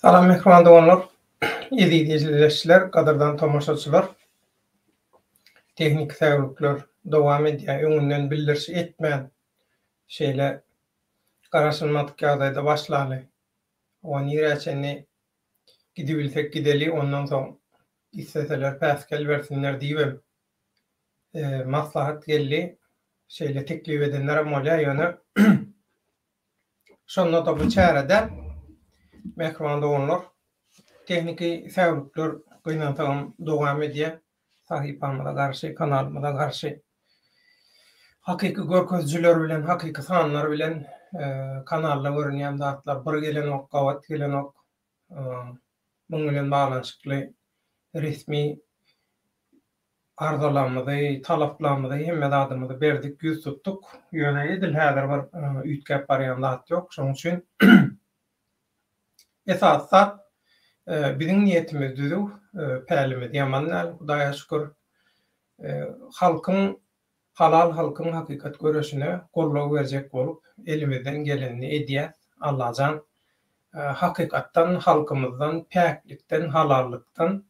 Salam mähriban doganlar, eziz ildeşler, gadyrdan tomaşaçylar. Tehniki säwlikler dowam edýär. Öňünden bildiriş etmän şeýle garaşylmadyk ýagdaýda başlaly. Oňa nirä çenli gidibilsek gideli, ondan soň isleseler päsgel bersinler diýibem maslahat geldi. Şeýle teklip edenlerem bolýar, ýöne şonda-da bu çäre däl. Mähriban doganlar, tehniki säwlikler gynansagam dowam edýär. Sahypamyza garşy, kanalymyza garşy hakyky görkezijiler bilen, hakyky sanlar bilen kanalda görünýän zatlar bir gelenok, gabat gelenok. Munuň bilen baglanyşykly resmi arzalarymyzy, talaplarymyzy, hemme zadymyzy berdik, ýüz tutduk. Ýöne edil häzir bir üýtgäp barýan zat ýok. Şonuň üçin esasy zat biziň niýetimiz düzüw, pälimiz ýaman däl, Hudaýa şükür. Halkyň, halal halkyň hakykat göreşine goldaw berjek bolup elimizden gelenini edýäs. Allajan hakykatdan, halkymyzdan, päklikden, halallykdan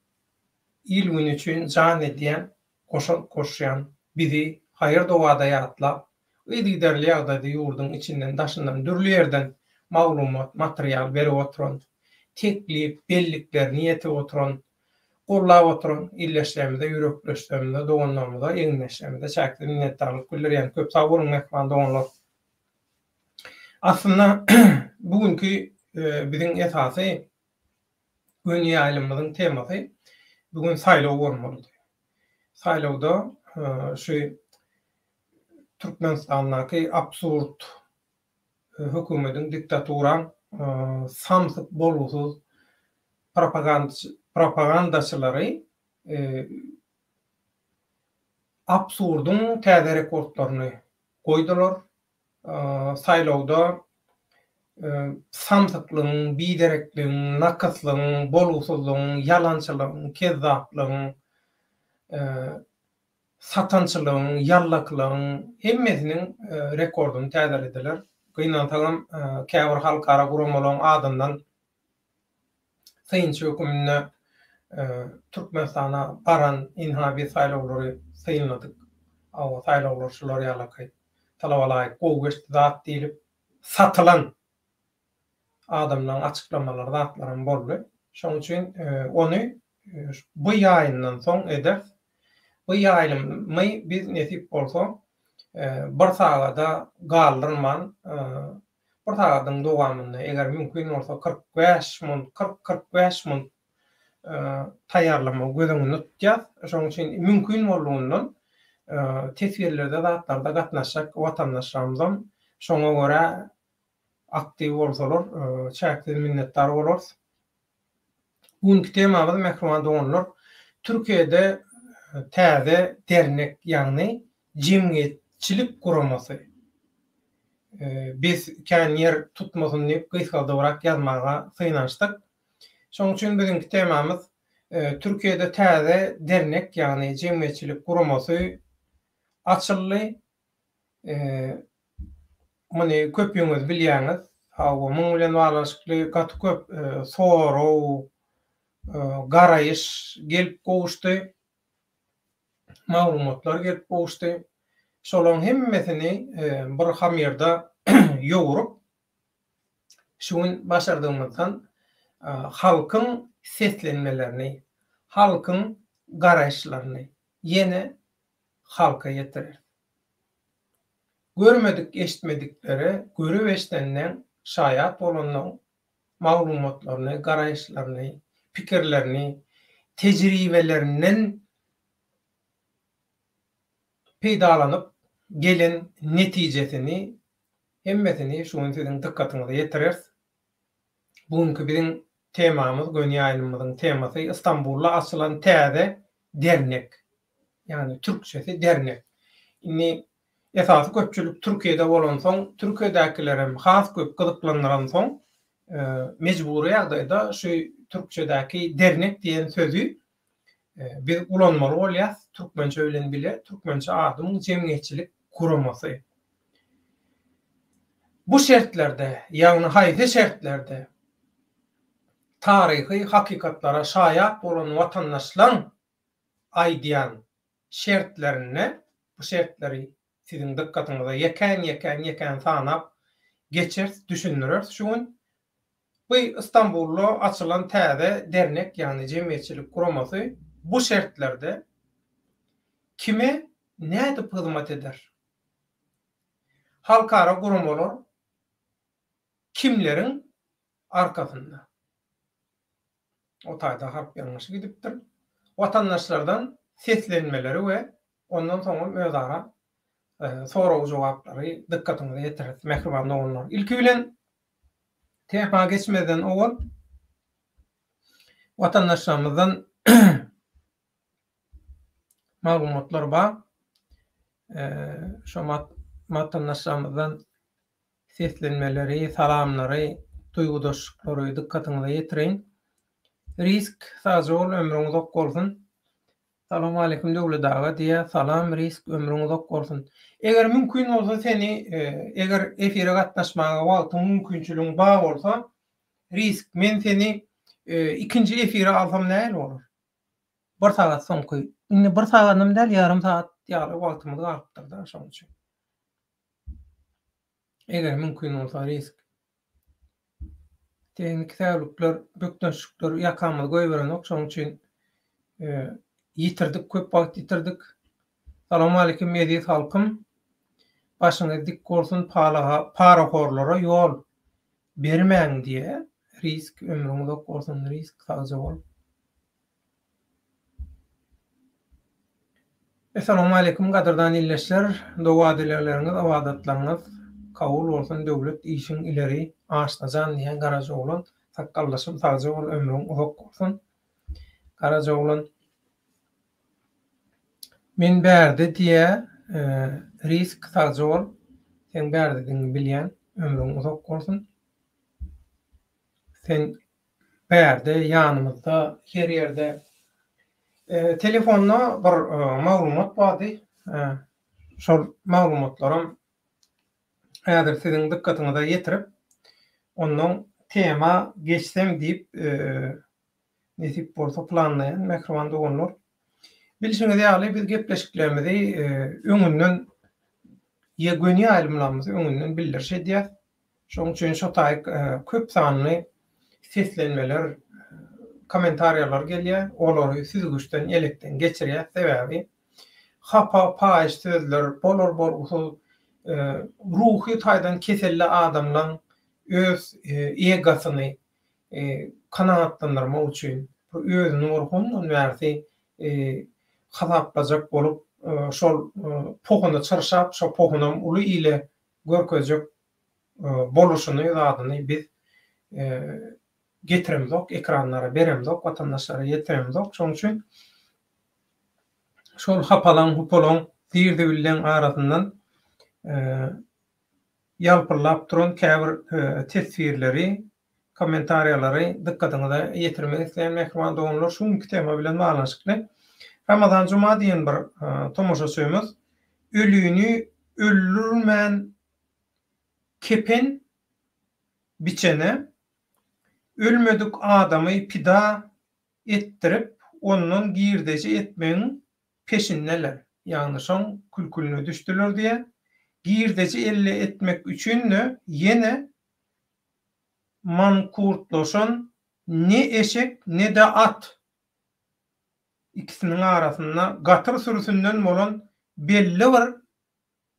Il-gün üçin jan edýän, goşant goşýan, bizi haýyr-dogada ýatlap, yzygiderli ýagdaýda ýurduň içinden, daşyndan dürli ýerden maglumat, material berip oturan, teklip, belliklerini ýetirip oturan, gollap oturan ildeşlerimize, ýürekdeşlerimize, doganlarymyza, egindeşlerimize çäksiz minnetdarlyk bildirýän. Köp sag boluň mähriban doganlar! Aslynda bu günki biziň esasy Göni ýaýlymymyzyň temasy bu gün saýlaw bolmalydy. Saýlawda şu Türkmenistandaky absurd hökümediň, diktaturaň samsyk bolgusyz propagandaçylary absurdyň täze rekordlaryny goýdular. Saýlawda samsyklygyň, biderekligiň, nakyslygyň, bolgusyzlygyň, ýalançylygyň, kezzaplygyň, satançylygyň, ýallakylygyň hemmesiniň rekordyny täzelediler. Gynansagam, käbir halkara guramalaryň adyndan synçy höküminde Türkmenistana baran ynha biz saýlawlary synladyk. Hawa, saýlawlar şular ýalaky talaba laýyk gowy geçdi zat diýlip satylan adamlaryň açyklamalary zatlaram boldy. Şonuň üçin ony bu ýaýyndan soň ederis. Bu ýaýlymy biz nesip bolsa bir sagada galdyrman Bir sagadyň dowamynda, eger mümkin bolsa, 45 munt, 40, 45 munt taýýarlamagy göz öňünde tutýas. Şonuň üçin mümkin boldugyndan teswirlerde zatlarda gatnaşjak watandaşlarymyzam şoňa görä aktiw bolsalar, çäksiz minnetdar bolarys. Bu günki temamyz mähriban doganlar, Türkiýede täze dernek, ýagny jemgyýetçilik guramasy biz kän ýer tutmasyn diýip gysgaldybrak ýazmaga synanyşdyk. Şonuň üçin biziňki temamyz Türkiýede täze dernek, ýagny jemgyýetçilik guramasy açyldy. Muny köpüňiz bilýäňiz. Hawa, muň bilen baglanyşykly gaty köp sorag, garaýyş gelip gowuşdy. Maglumatlar gelip gowuşdy. Şolaryň hemmesini bir hamyrda ýugrup, şu gün başardygymyzdan halkyň seslenmelerini, halkyň garaýyşlaryny ýene halka ýetireris. Görmedik eşitmediklere görüp eşidenden şaýat bolanlaň maglumatlaryny, garaýyşlaryny, pikirlerini, tejribelerinden peýdalanyp gelen netijesini hemmesini şu gün siziň dykgatyňyza ýetireris. Bu günki biziň temamyz, göni ýaýlymymyzyň temasy Istanbulda açylan täze dernek. Ýagny türkçesi dernek. Indi esasy köpçülik Türkiýede bolansoň, Türkiýedäkilerem has köp gyzyklandyransoň, mejbury ýagdaýda şu türkçedäki dernek diýen sözi biz ulanmaly bolýas, türkmençe bilen bile, türkmençe ady muň jemgyýetçilik guramasy. Bu şertlerde, ýagny haýsy şertlerde? Taryhy hakykatlara şaýat bolan watandaşlaň aýdýan şertlerinde, bu şertleri siziň dykgatyňyza ýekän-ýekän-ýekän sanap geçeris, düşündireris şu gün. Bu Istanbulda açylan täze dernek, ýagny jemgyýetçilik guramasy bu şertlerde kime nädip hyzmat eder? Halkara guramalar kimleriň arkasynda? O taýda harp ýalňyşy gidipdir. Watandaşlardan seslenmeleri we ondan soňam özara sorag-jogaplary dykgatyňyza ýetireris, mähriban doganlar. Ilki bilen tema geçmezden owal watandaşlarymyzdan maglumatlar bar. Şo watandaşlarymyzdan seslenmeleri, salamlary, duýgudaşlyklary dykgatyňyza ýetireýin. Risk sagja bol ömrüň uzak bolsun. Salowmaleýkim Döwlet aga diýýär. Salam Risk ömrüň uzak bolsun. Eger mümkin bolsa seni eger efire gatnaşmaga wagtyň mümkinçiligiň bar bolsa Risk men seni ikinji efire alsam nähili bolar? Bir sagat soňky indi bir sagadam däl ýarym sagat ýaly wagtymyz galypdyrda şoň üçin. Eger mümkin bolsa risk. Tehniki säwlikler, bökdençlikler ýakamyzy goýberenok, şonuň üçin ýitirdik, köp wagt ýitirdik. Salowmaleýkim eziz halkym. Başyňyz dik bolsun, parahorlara ýol bermäň diýe. Risk ömrüň uzak bolsun risk sagja bol. Essalawmaleýkum gadyrdan ildeşler doga-dilegleriňiz ybadatlaryňyz kabul bolsun döwlet işiň ileri Aşnajan diýen garajaoglan sakgaldaşym sagja bol ömrüň uzak bolsun garajaoglan men bärde diýä risk sagja bol seň bärdedigiňi bilýän ömrüň uzak bolsun sen Bärde, ýanymyzda, her ýerde. Telefonda bir maglumat bardy. Şol maglumatlaram häzir siziň dykgatyňyza ýetirip, ondan tema geçsem diýip, nesip bolsa planlaýan, mähriban doganlar. Bilşiňiz ýaly, biz gepleşiklerimizi öňünden, göni ýaýlymlarymyzy öňünden bildiriş edýäs. Şonuň üçin şo taýyk köp sanly seslenmeler, kommentariýalar gelýär. Olary süzgüçden, elekden geçirýäs. Sebäbi hapa, paýyş sözler, bolar-bolgusyz, ruhy taýdan keselli adamlaň öz egosyny kanagatlandyrmak üçin, özüni bir hondan bärsi hasaplajak bolup, şol pohuny çyrşap, şo pohunam uly ile görkezjek boluşyny zadyny biz getiremzok, ekranlara beremzok, watandaşlara ýetiremzok. Şonuň üçin şol hapalaň, hupalaň, zir-zibilleň arasyndan ýalpyldap duran käbir teswirleri, kommentariýalary dykgatyňyza ýetirmek isleýän mähriban doganlar, şu günki tema bilen baglanyşykly Ramazan Juma diýen bir tomaşaçymyz ölini öldürmän kepen biçene, ölmedik adamy pida etdirip ondan girdeji etmegiň peşindeler, ýagny şoň külküline düşdüler diýýär. Girdeji elde etmek üçin-de ýene mankurtlaşan ne eşek, ne-de at, ikisiniň arasynda gatyr sürüsinden bolan belli bir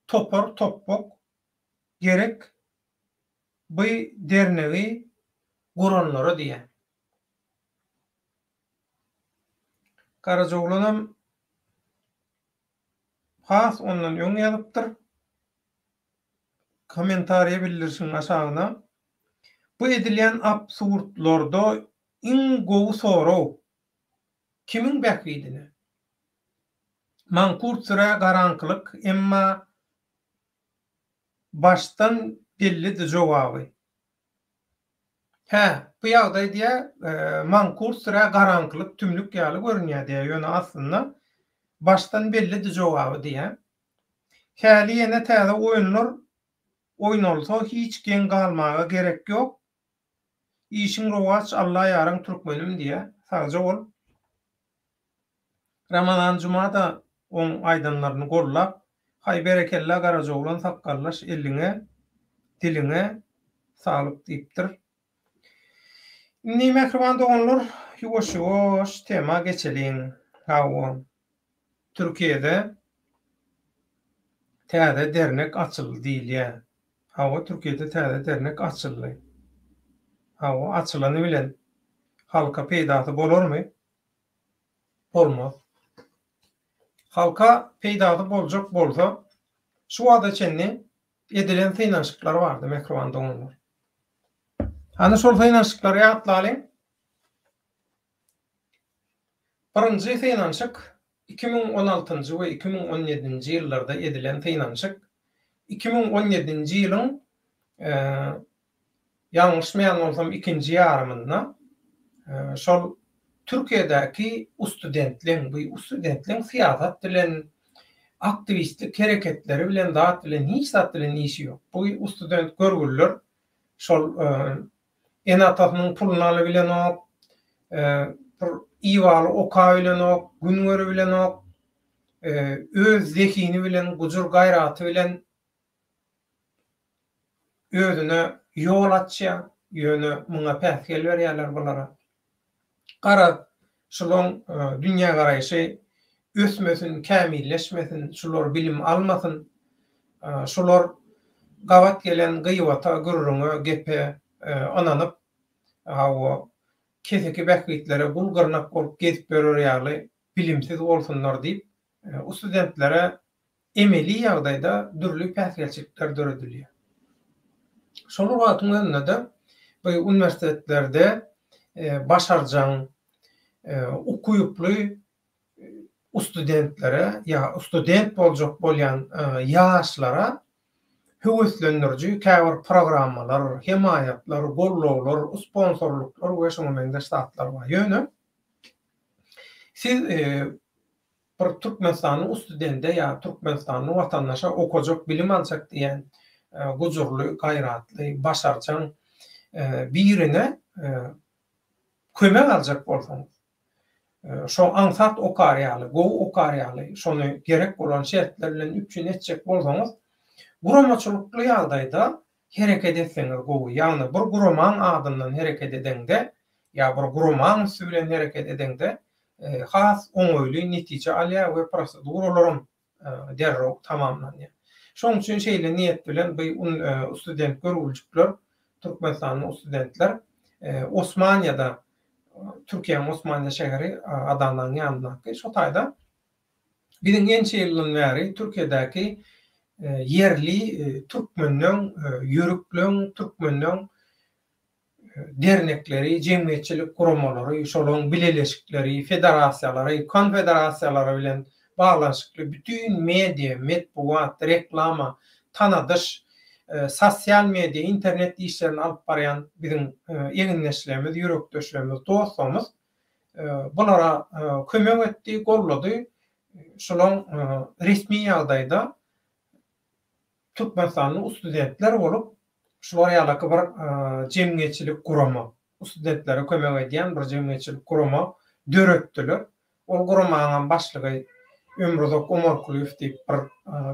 topar topbak gerek by dernegi guranlara diýýän. Garajaoglanam has ondan öň ýazypdyr. Kommentariýa bildirişiň aşagyna Bu edilýän absurdlarda iň gowy sorag, kimiň bähbidine? Mankurt sürä garaňkylyk, emma başdan bellidi jogaby. Hä, bu ýagdaý diýýär, mankurt sürä garaňkylyk, tümlük ýaly görünýär diýýär, ýöne aslynda başdan bellidi jogaby diýýär. Häli ýene täze oýunlar oýnalsa hiç geň galmaga gerek ýok. Işiň rowaç Alla ýaryň türkmenim diýýä. Sagja bol. Ramazan Juma-da oň aýdanlaryny gollap, Haý berekella Garajaoglan sakgallaş eliňe, diliňe saglyk diýipdir. Indi mähriban doganlar ýuwaş-ýuwaş tema geçeliň. Hawa, Türkiýede täze dernek açyldy diýilýär. Hawa, Türkiýede täze dernek açyldy. Hawa, açylany bilen halka peýdasy bolarmy? Bolmaz. Halka peýdasy boljak bolsa, şu wagta çenli edilen synanyşyklar bardy, mähriban doganlar. Hany şol synanyşyklary ýatlalyň. Birinji synanyşyk 2016-njy we 2017-nji ýyllarda edilen synanyşyk. 2017-nji ýylyň ýalňyşmaýan bolsam ikinji ýarymynda şol Türkiýedäki ustudentleň, bu ustudentleň syýasat bilen, aktiwistlik hereketleri bilen zat bilen hiç zat bilen işi ýok. Bu ustudent görgüliler şol ene-atasynyň puluny alybilenok, bir ibaly okabilenok, gün görübilenok, öz zehini bilen, gujur-gaýraty bilen Özüne ýol açýar, ýöne muňa päsgel berýärler bulara. Garaz, şulaň dünýägaraýşy ösmesin, kämilleşmesin, şular bilim almasyn, şular gabat gelen gybata, gürrüňe, gepe ynanyp, hawa, keseki bähbitlere gul-gyrnak bolup gezip ýörer ýaly bilimsiz bolsunlar diýip, studentlere emeli ýagdaýda dürli päsgelçilikler döredilýär. Şol bir wagtyň özünde-de bu uniwersitetlerde başarjaň, ukyply studentlere ýa student boljak bolýan ýaşlara höweslendiriji käbir programmalar, hemaýatlar, gollawlar, sponsorlyklar we şuňa meňzeş zatlar bar. Ýöne siz bir türkmenistanly ustudende ýa türkmenistanly watandaşa okajak, bilim aljak diýen gujurly, gaýratly, başarjaň birine kömek aljak bolsaňyz, şo aňsat okar ýaly, gowy okar ýaly, şony gerek bolan şertler bilen üpjün etjek bolsaňyz, guramaçylykly ýagdaýda hereket etseňiz gowy. Ýagny bir guramaň adyndan hereket edeňde ýa bir guramaň üsti bilen hereket edeňde has oňaýly netije alýar we proseduralaram derrew tamamlanýar. Şonuň üçin şeýle niýet bilen bu student görgüljikler, türkmenistanly studentler Osmaniýada, Türkiýäniň Osmaniýa şäheri Adananyň ýanyndaky şo taýda biziň ençe ýyldan bäri Türkiýedäki ýerli türkmenleň, ýörükleň, türkmenleň dernekleri, jemgyýetçilik guramalary, şolaryň bileleşikleri, federasiýalary, konfederasiýalary bilen baglanyşykly bütin media, metbugat, reklama, tanadyş, sosial media, internet işlerini alyp barýan biziň egindeşlerimiz, ýürekdeşlerimiz, dostlarymyz bulara kömek etdi, gollady. Şolaryň resmi ýagdaýda Türkmenistanly studentler bolup, şular ýalaky bir jemgyýetçilik gurama, studentlere kömek edýän bir jemgyýetçilik gurama döretdiler. Ol guramaňam başlygy Ömruzak Omarkulyýew diýip bir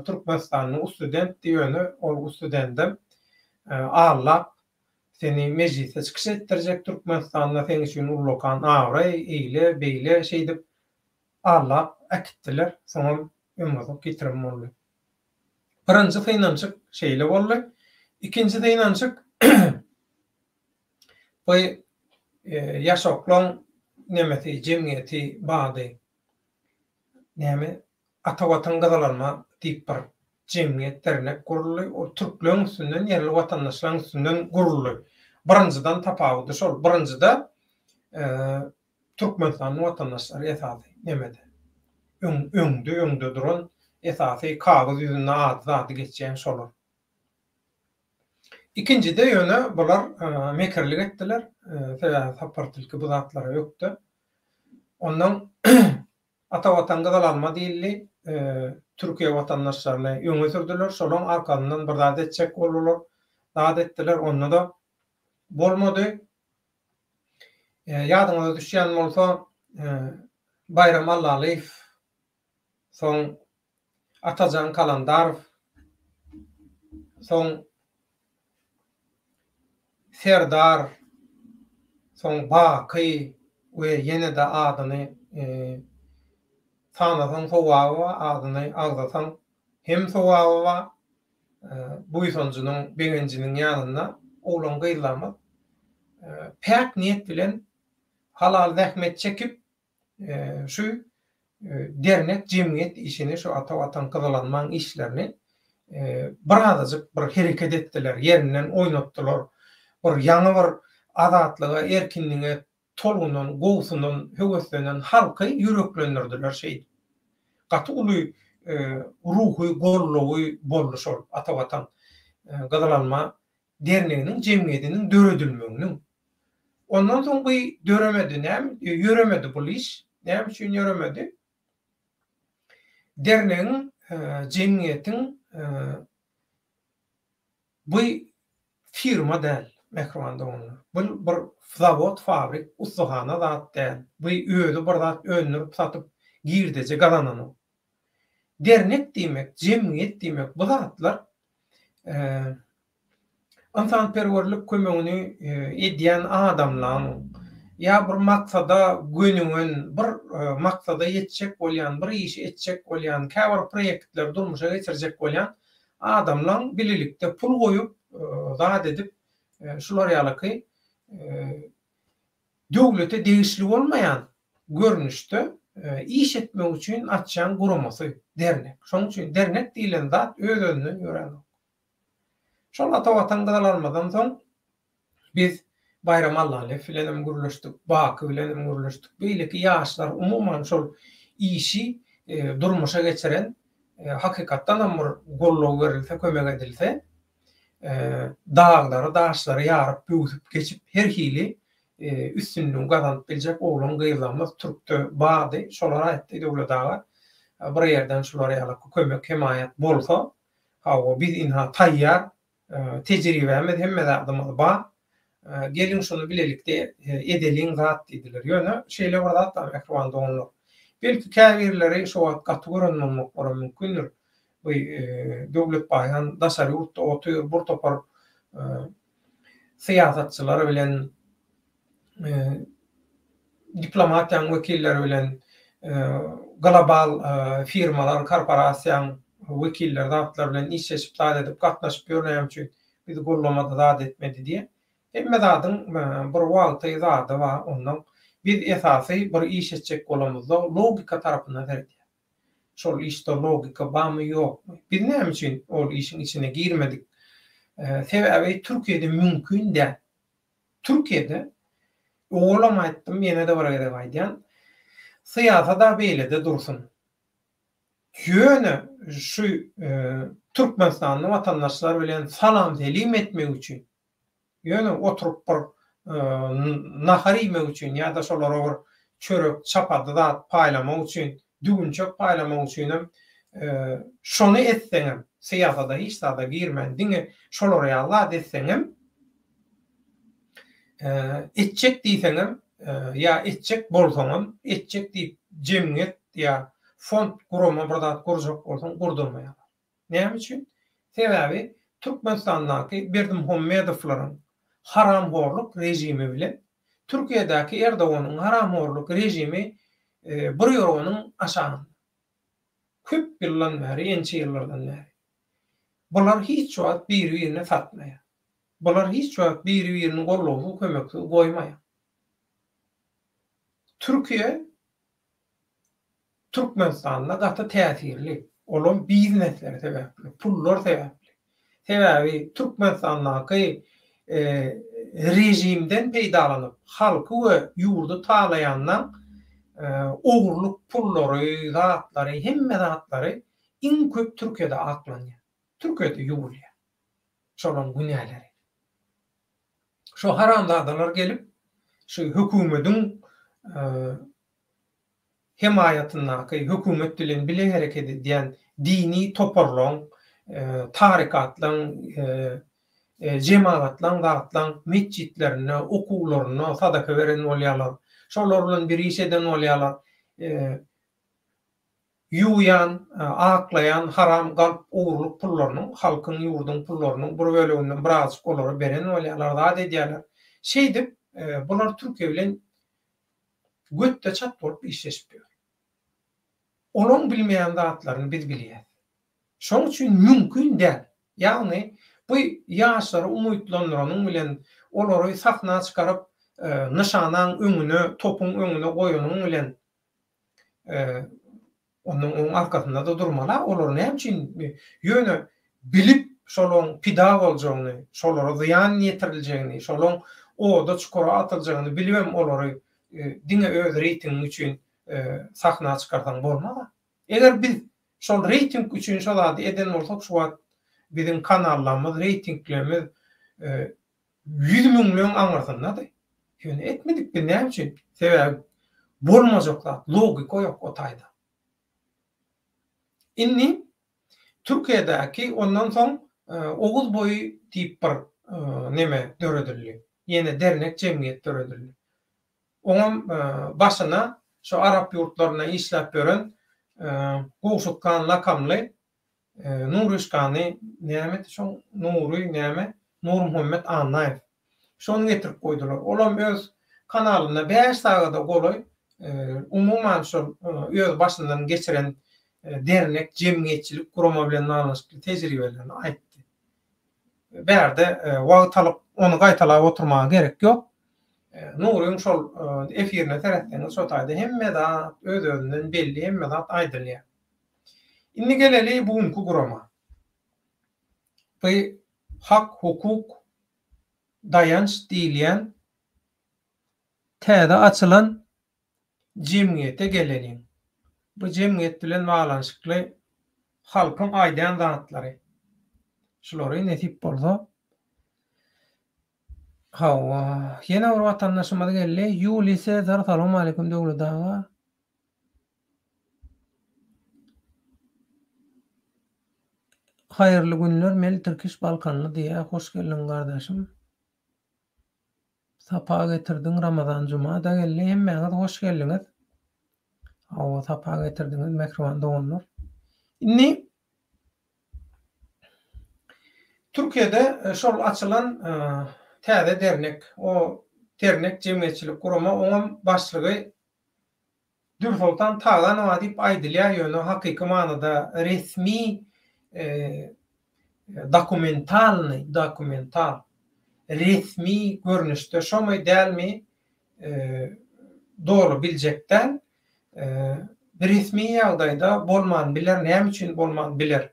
türkmenistanly studentdi, ýöne ol studendem aldap, seni mejlisde çykyş etdirjek Türkmenistanda, seň üçin ullakan abraý, eýle, beýle şeýdip aldap äkitdiler, soňam Ömruzak ýitirim boldy. Birinji synanyşyk şeýle boldy. Ikinji synanyşyk bu ýaşoklaň nemesi, jemgyýeti bady. Näme Ata Watan gyzylalma diýip bir jemgyýet, dernek guruldy. Ol türkleň üstünden, ýerli watandaşlaryň üstünden guruldy. Birinjiden tapawudy şol. Birinjide Türkmenistanyň watandaşlary esasy nemede öň öňde öňde duran esasy kagyz ýüzünde ady zady geçýän şolar. Ikinjide ýöne bular mekirlik etdiler. Sebäbi Sapar tilki bu zatlara ökde. Ondan Ata Watan gyzyl alma diýildi. Türkiýe watandaşlaryny öňe sürdüler. Şolaň arkasyndan bir zat etjek boldular. Zat etdiler. Onda-da bolmady. Ýadyňyza düşýän bolsa, Baýram Allalyýew, soň Atajan Kalandarow, soň Serdar, soň Baky we ýene-de adyny sanasaň sogaby bar, adyny agzasaň hem sogaby bar. Buýsanjynyň, begenjiniň ýanynda oglan-gyzlarymyz päk niýet bilen halal zähmet çekip, şu dernek, jemgyýet işini, şu Ata Watan gyzylanmaň işlerini birazajyk bir hereket etdiler, ýerinden oýnatdylar. Bir ýaňy bir azatlyga, erkinlige tolgunan, gowsunan, höweslenen halky ýüreklendirdiler şeýdip. Gaty uly ruhy goldawy boldy şol Ata Watan gyzylalma derneginiň, jemgyýetiniň döredilmeginiň. Ondan soň bu döremedi, näme, ýöremedi bul iş. Näme üçin ýöremedi? Dernegiň, jemgyýetiň bu firma däl, mähriban doganlar. Bu bir zawod, fabrik, ussahana zat däl. Bu özi bir zat öndürip satyp girdeji gazananok. Dernek diýmek, jemgyýet diýmek bu zatlar ynsanperwerlik kömegini edýän adamlaň ýa bir maksada gönügen, bir maksada ýetjek bolýan, bir işi etjek bolýan, käbir proýektleri durmuşa geçirjek bolýan adamlaň bilelikde pul goýup, zat edip, şular ýalyky döwlete degişli bolmaýan görnüşde iş etmek üçin açýan guramasy dernek. Şonuň üçin dernek diýlen zat öz-özünden ýöränok. Şol Ata Watan gyzylalmadan soň biz Baýram Allaniýew bilen hem gürleşdik, Baky bilen hem gürleşdik. Beýleki ýaşlar umuman şol işi durmuşa geçiren hakykatdan hem bir goldaw berilse, kömek edilse, daglary, daşlary ýaryp, böwsüp geçip her hili üstünligi gazanyp biljek oglan-gyzlarymyz türkde bardy. Şolar aýtdy, Döwlet aga, bir ýerden şular ýaly kömek, hemaýat bolsa, hawa, biz ynha taýýar, tejribämiz, hemme zadymyz bar. Geliň şuny bilelikde edeliň zat diýdiler. Ýöne şeýle bir zat bar, mähriban doganlar. Belki käbirleri şo wagt gaty gören bolmaklaram mümkindir. Bu Döwlet Baýhan daşary ýurtda otyr, bir topar syýasatçylar bilen, diplomatiýanyň wekilleri bilen, global firmalar, korporasiýaň wekilleri zatlar bilen işleşip zat edip gatnaşyp ýör näme üçin bizi gollamady zat etmedi diýe. Hemme zadyň bir wagty zady bar ondan biz esasy bir iş etjek bolamyzda logika tarapyndan seredýäs. Şol işde logika barmy ýokmy? Biz näme üçin ol işiň içine girmedik? Sebäbi Türkiýede mümkin däl. Türkiýede, owalam aýtdym, ýene-de bir gezek aýdýan, syýasat-a beýlede dursun. Ýöne şu türkmenistanly watandaşlar bilen salam-selim etmek üçin Ýöne oturyp bir nahar iýmek üçin ýa-da şolara bir çörek, çapady zat paýlamak üçin, düwünçek paýlamak üçinem şony etseňem, syýasada hiç zada girmän diňe şolar ýaly zat etseňem, etjek diýseňem ýa etjek bolsaňam, etjek diýip jemgyýet ýa fond, gurama bir zat gurjak bolsaň gurdurmaýarlar. Näme üçin? Sebäbi Türkmenistandaky Berdimuhamedowlaryň haramhorluk režimi bilen Türkiýedäki Erdoganyň haramhorluk režimi bir ýorganyň aşagynda. Köp ýyldan bäri, ençe ýyllardan bäri. Bular hiç wagt biri-birini satmaýar. Bular hiç wagt biri-birini gollawsyz, kömeksiz goýmaýar. Türkiýe Türkmenistanda gaty täsirli. Olam biznesleri sebäpli, pullar sebäpli. Sebäbi Türkmenistandaky režimden peýdalanyp, halky we ýurdy talaýanlaň ogurlyk pullary, zatlary, hemme zatlary iň köp Türkiýede aklanýar. Türkiýede ýuwulýar. Şolaň günäleri. Şo haramzadalar gelip, şu hökümediň hemaýatyndaky hökümet bilen bile hereket edýän dini toparlaň, tarykatlaň. jemagatlaň zatlaň metjitlerinde, okuwlarynda sadaka beren bolýarlar. Şolar bilen bir iş eden bolýarlar. Ýuwýan, aklaýan haram galp ogurlyk pullarynyň, halkyň, ýurduň pullarynyň bir böleginden birazjyk olara beren bolýarlar, zat edýärler. Şeýdip, bular Türkiýe bilen götde-çat bolup işleşip ýör. Olaň bilmeýän zatlaryny biz bilýäs. Şoň üçin mümkin däl. Ýagny bu ýaşlary umytlandyranyň bilen, olary sahna çykaryp, nyşanaň öňüne, topuň öňüne goýanyň bilen, ondan oň arkasynda-da durmaly-a, olar näme üçin ýöne bilip şolaň pida boljagyny, şolara zyýan ýetiriljegini, şolaň oda, çukura atyljagyny bilibem olary diňe öz reýtingiň üçin sahna çykarsaň bolmaz-a. Eger biz şol reýting üçin şo zady eden bolsak şu wagt biziň kanallarymyz, reýtinglerimiz ýüz müňleň aňyrsyndady. Ýöne etmedik biz näme üçin? Sebäbi bolmajak zat, logika ýok o taýda. Indi Türkiýedäki ondan soň Oguz boýy diýip bir neme döredildi. Ýene dernek jemgyýet döredildi. Oňam başyna şu arap ýurtlarynda işläp ýören Gowşut han lakamly Nuryşkany nämedi şoň Nury näme Nurmuhammet Annaýew. Şony getirip goýdular. Olam öz kanalynda bäş sagada golaý umuman şol öz başyndan geçiren dernek, jemgyýetçilik gurama bilen baglanyşykly tejribelerini aýtdy. Bärde wagt alyp ony gaýtalap oturmaga gerek ýok. Nuryň şol efirine seretseňiz şo taýda hemme zat öz-özünden belli hemme zat aýdylýar. Indi geleli bu günki gurama. Bu hak, hukuk, daýanç diýilýän täze açylan jemgyýete geleliň. Bu jemgyýet bilen baglanyşykly halkyň aýdýan zatlary. Şulary nesip bolsa Hawa, ýene bir watandaşymyz geldi. Ýuliý Sezar, Salowmaleýkim Döwlet aga. Haýyrly günler Mel Tirkiş Balkanly diýýär. Hoş geldiň gardaşym. Sapa getirdiň Ramazan Juma-da geldi. Hemmäňiz hoş geldiňiz. Hawa, sapa getirdiňiz mähriban doganlar. Indi Türkiýede şol açylan täze dernek, o dernek jemgyýetçilik gurama, oňam başlygy Dürsoltan Taganowa diýip aýdylýar, ýöne hakyky manyda resmi dokumentalnyý, dokumental, resmi görnüşde şomy dälmi doly biljek däl. Resmi ýagdaýda bolman biler, näme üçin bolman biler?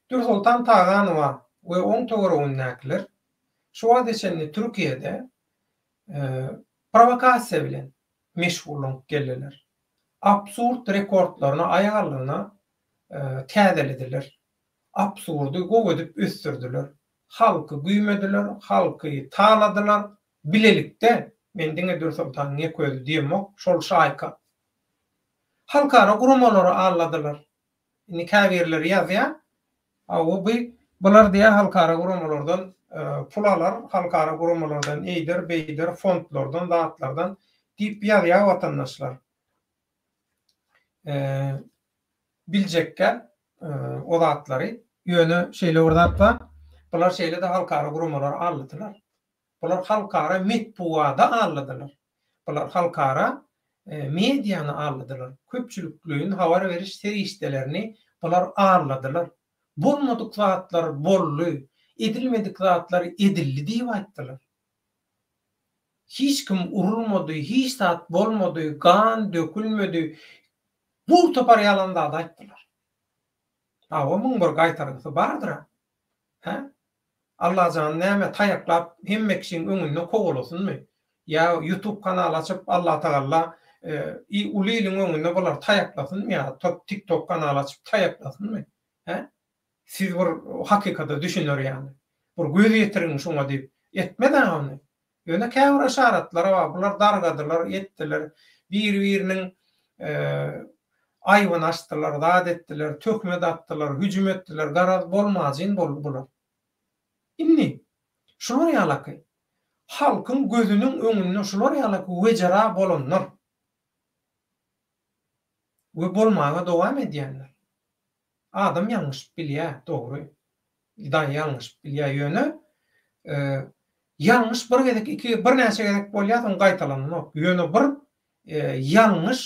Dürsoltan Taganowa we oň töweregindäkiler şu wagta çenli Türkiýede prowokasiýa bilen meşgullanyp geldiler. Absurd rekordlaryny aýalyna täzelediler. Absurdy gowy edip ösdürdiler. Halky güýmediler, halky taladylar. Bilelikde, men diňe Dürsoltanyň ýeke özi diýemok, şol şaýka. Halkara guramalary aldadylar. Indi käbirleri ýazýar, Hawa, bu bular diýýär halkara guramalardan pul alar, halkara guramalardan eýder, beýder, fondlardan, zatlardan diýip ýazýar watandaşlar. Biljekkä o zatlary. Ýöne şeýle bir zat bar, bular şeýle-de halkara guramalary aldylar. Bular halkara metbugady aldylar. Bular halkara mediany aldylar. Köpçülikleýin habar beriş serişdelerini bular aldylar. Bolmadyk zatlar boldy, edilmedik zatlar edildi diýip aýtdylar. Hiç kim urulmady, hiç zat bolmady, gan dökülmedi. Bir topar ýalan zady aýtdylar. Hawa, muň bir gaýtargysy bardyr-a. Hä? Allajan näme taýaklap hemme kişiň öňünde kowalasynmy? Ýa ýutub kanal açyp Allatagalla uly iliň öňünde bulary taýaklasynmy ýa tik tok kanal açyp taýaklasynmy? Hä? Siz bir hakykata düşüner ýaly. Bir göz ýetiriň şuňa diýip etmez-ä ony. Ýöne käbir yşaratlar bar, bular dargadylar, etdiler, biri-biriniň aýbyny açdylar, zat etdiler, töhmet atdylar, hüjüm etdiler, garaz bolmajyn boldy bular. Indi. Şular ýalaky halkyň gözüniň öňünde şular ýalaky wejera bolanlar we bolmaga dowam edýänler. Adam ýalňyşyp bilýär, dogry. Daýy ýalňyşyp bilýär, ýöne ýalňyş bir gezek, iki, birnäçe gezek bolýar, soň gaýtalananok. Ýöne bir ýalňyş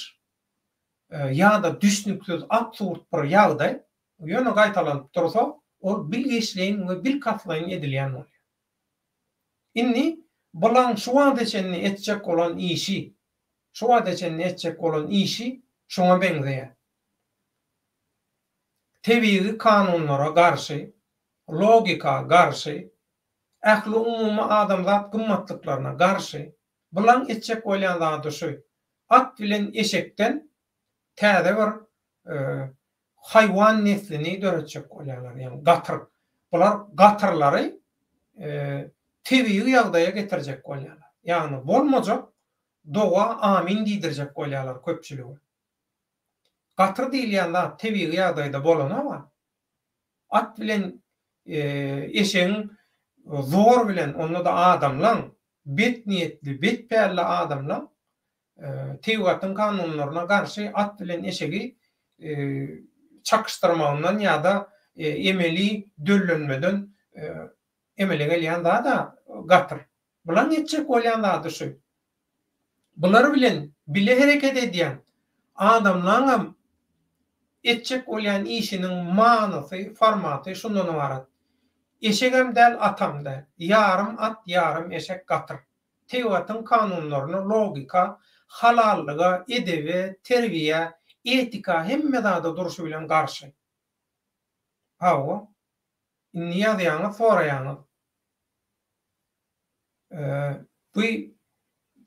ýa-da düşnüksiz, absurd bir ýagdaý ýöne gaýtalanyp dursa, ol bilgeşleýin we bilkastlaýyn edilýän bolýar. Indi bulaň şu wagta çenli etjek bolan işi, şu wagta çenli etjek bolan işi şoňa meňzeýär. Tebigy kanunlara garşy, logika garşy, ähliumumy adamzat gymmatlyklaryna garşy bulaň etjek bolýan zady şu, at bilen eşekden täze bir haýwan neslini döretjek bolýarlar, ýagny gatyr. Bular gatyrlary tebigy ýagdaýa getirjek bolýarlar. Ýagny bolmajak doga amin diýdirjek bolýarlar köpçülige. Gatyr diýilýän zat tebigy ýagdaýda bolanok-a. At bilen eşegiň zor bilen, onda-da adamlaň, bet niýetli, bet pälli adamlaň tebigatyň kanunlaryna garşy at bilen eşegi çakyşdyrmagyndan ýa-da emeli döllenmeden emele gelýän zat-a gatyr. Bulaň etjek bolýan zady şu. Bular bilen bile hereket edýän adamlaňam etjek bolýan işiniň manysy, formaty şundan ybarat. Eşegem däl, atam däl. Ýarym at, ýarym eşek gatyr. Tebigatyň kanunlaryna, logika, halallyga, edebe, terbiýä, etika hemme zada durşy bilen garşy. Hawa. Indi ýazýaňyz, soraýaňyz. Bu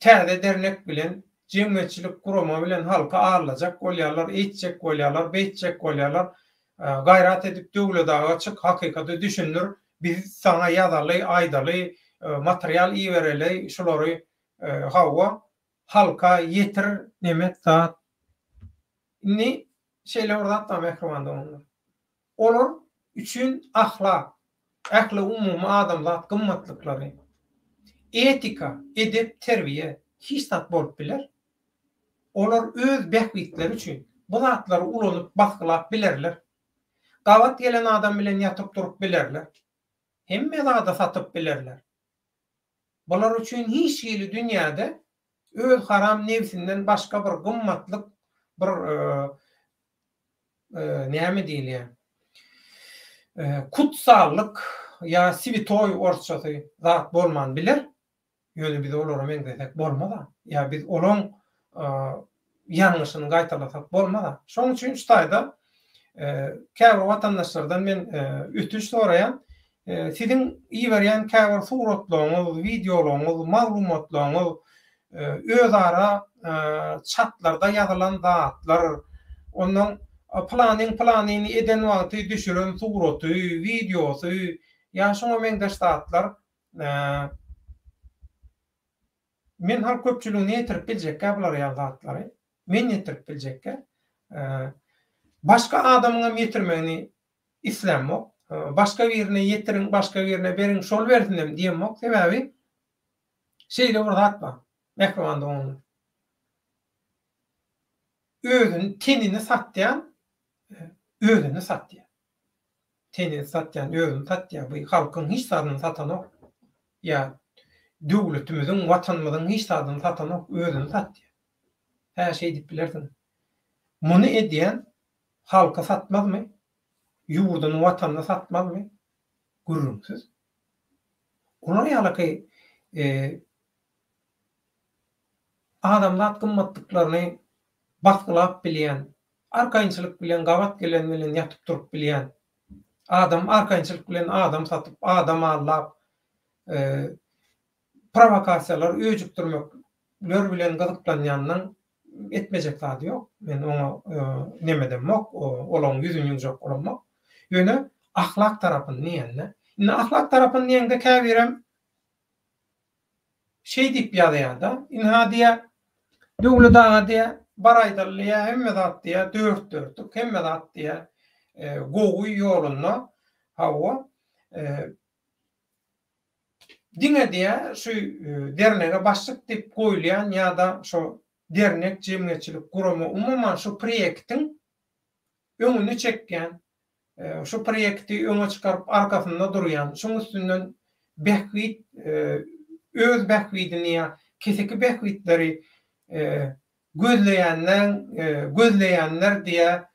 täze dernek bilen, jemgyýetçilik gurama bilen halky aldajak bolýarlar, eýtjek bolýarlar, beýtjek bolýarlar. Gaýrat edip Döwlet aga çyk, hakykaty düşündir, biz saňa ýazaly, aýdaly, material ibereli, şulary hawa, halka ýetir. Nemet zat. Indi şeýle bir zat bar mähriban doganlar. Olar üçin ahlak, ähliumumy adamzat gymmatlyklary, etika, edep-terbiýe hiç zat bolup biler. Olar öz bähbitleri üçin bu zatlary ulanyp basgylap bilerler. Gabat gelen adam bilen ýatyp-turup bilerler. Hemme zady satyp bilerler. Bular üçin hiç hili dünýäde öz haram nebsinden başga bir gymmatlyk, bir näme diýilýär, kutsallyk ýa switoý orsçasy zat bolman biler. Ýöne biz olara meňzesek bolmaz-a. Ýa biz olaň ýalňyşyny gaýtalasak bolmaz-a. Şonuň üçin şu taýda käbir watandaşlardan men ötünç soraýan. Siziň iberýän käbir suratlaryňyz, wideolaryňyz, maglumatlaryňyz, özara çatlarda ýazylan zatlar, ondan pylanyň pylanyny eden wagty düşüren suraty, wideosy ýa şuňa meňzeş zatlar men halk köpçüligine ýetirip biljekkä bular ýaly zatlary. Men ýetirip biljekkä. Başga adamyňam ýetirmegini islämok. Başga birine ýetiriň, başga birine beriň, şol bersinem diýemok. Sebäbi şeýle bir zat bar, mähriban doganlar. Özüni, tenini satýan özüni satýar. Tenini satýan özüni satýar. Bu halkyň hiç zadyny satanok. Ýa döwletimiziň, watanymyzyň hiç zadyny satanok, özüni satýar. Hä, şeýdip bilersiň. Muny edýän halky satmazmy? Ýurduny, watanyny satmazmy? Gürrüňsiz. Olar ýalyky adamzat gymmatlyklaryny basgylap bilýän, arkaýynçylyk bilen gabat gelen bilen ýatyp turup bilýän, adam arkaýynçylyk bilen adam satyp, adam aldap, prowokasiýalar öjükdirmekler bilen gyzyklanýandan etmejek zady ýok. Men oňa neme edemok, olaň ýüzüni ýumjak bolamok. Ýöne ahlak tarapyny diýende, indi ahlak tarapyny diýeňde käbirem şeý diýip ýazýar-da, ynha diýýär, Döwlet aga diýýär, bar aýdaly diýýär, hemme zat diýýär, dört-dörtlük, hemme zat diýýär, gowy ýolunda, hawa. Diňe diýýär, şu dernege başlyk diýip goýulýan ýa-da şo dernek, jemgyýetçilik gurama, umuman şu proýektiň öňüni çekýän, şu proýekti öňe çykaryp arkasynda durýan, şuň üstünden bähbit, öz bähbidini ýa keseki bähbitleri gözleýänleň, gözleýänler diýýär,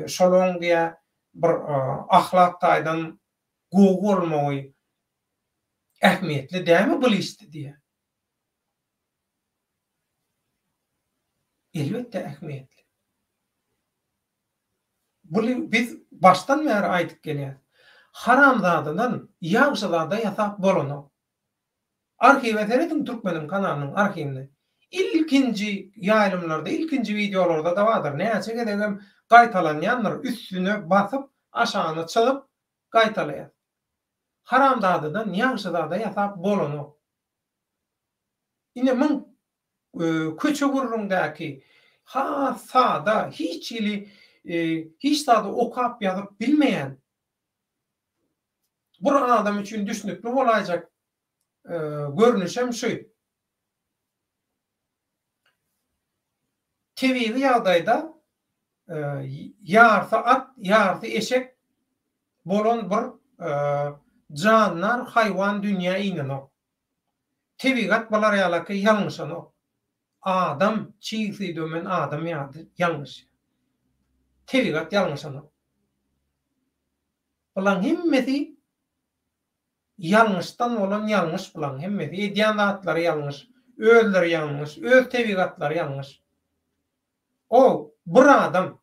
şolaň diýýär bir ahlak taýdan gowy bolmagy ähmiýetli dämi bul işde diýýär. Elbetde ähmiýetli. Buny biz başdan bäri aýdyp gelýäs. Haramzadadan ýagşyzada ýasap bolanok. Arhiwe serediň Türkmeniň kanalynyň arhiwine. Ilkinji ýaýlymlarda, ilkinji wideolarda-da bardyr. Näçe gezegem gaýtalanýandyr, üstüne basyp, aşagyny çyzyp gaýtalaýas. Haramzadadan ýagşyzada ýasap bolanok. Ine muň köçe gürrüňdäki has sada, hiç hili hiç zady okap ýazyp bilmeýän bir adam üçin düşnükli bolaýjak görnüşem şu. Tebigy ýagdaýda ýarsy at, ýarsy eşek bolan bir jandar haýwan dünýä inenok. Tebigat bular ýalaky ýalňyşanok. Adam çig süýdömen adam ýaly ýalňyşýar. Tebigat ýalňyşanok. Bulaň hemmesi ýalňyşdan bolan ýalňyş bulaň hemmesi. Edýän zatlary ýalňyş, özleri ýalňyş, öz tebigatlary ýalňyş. O bir adam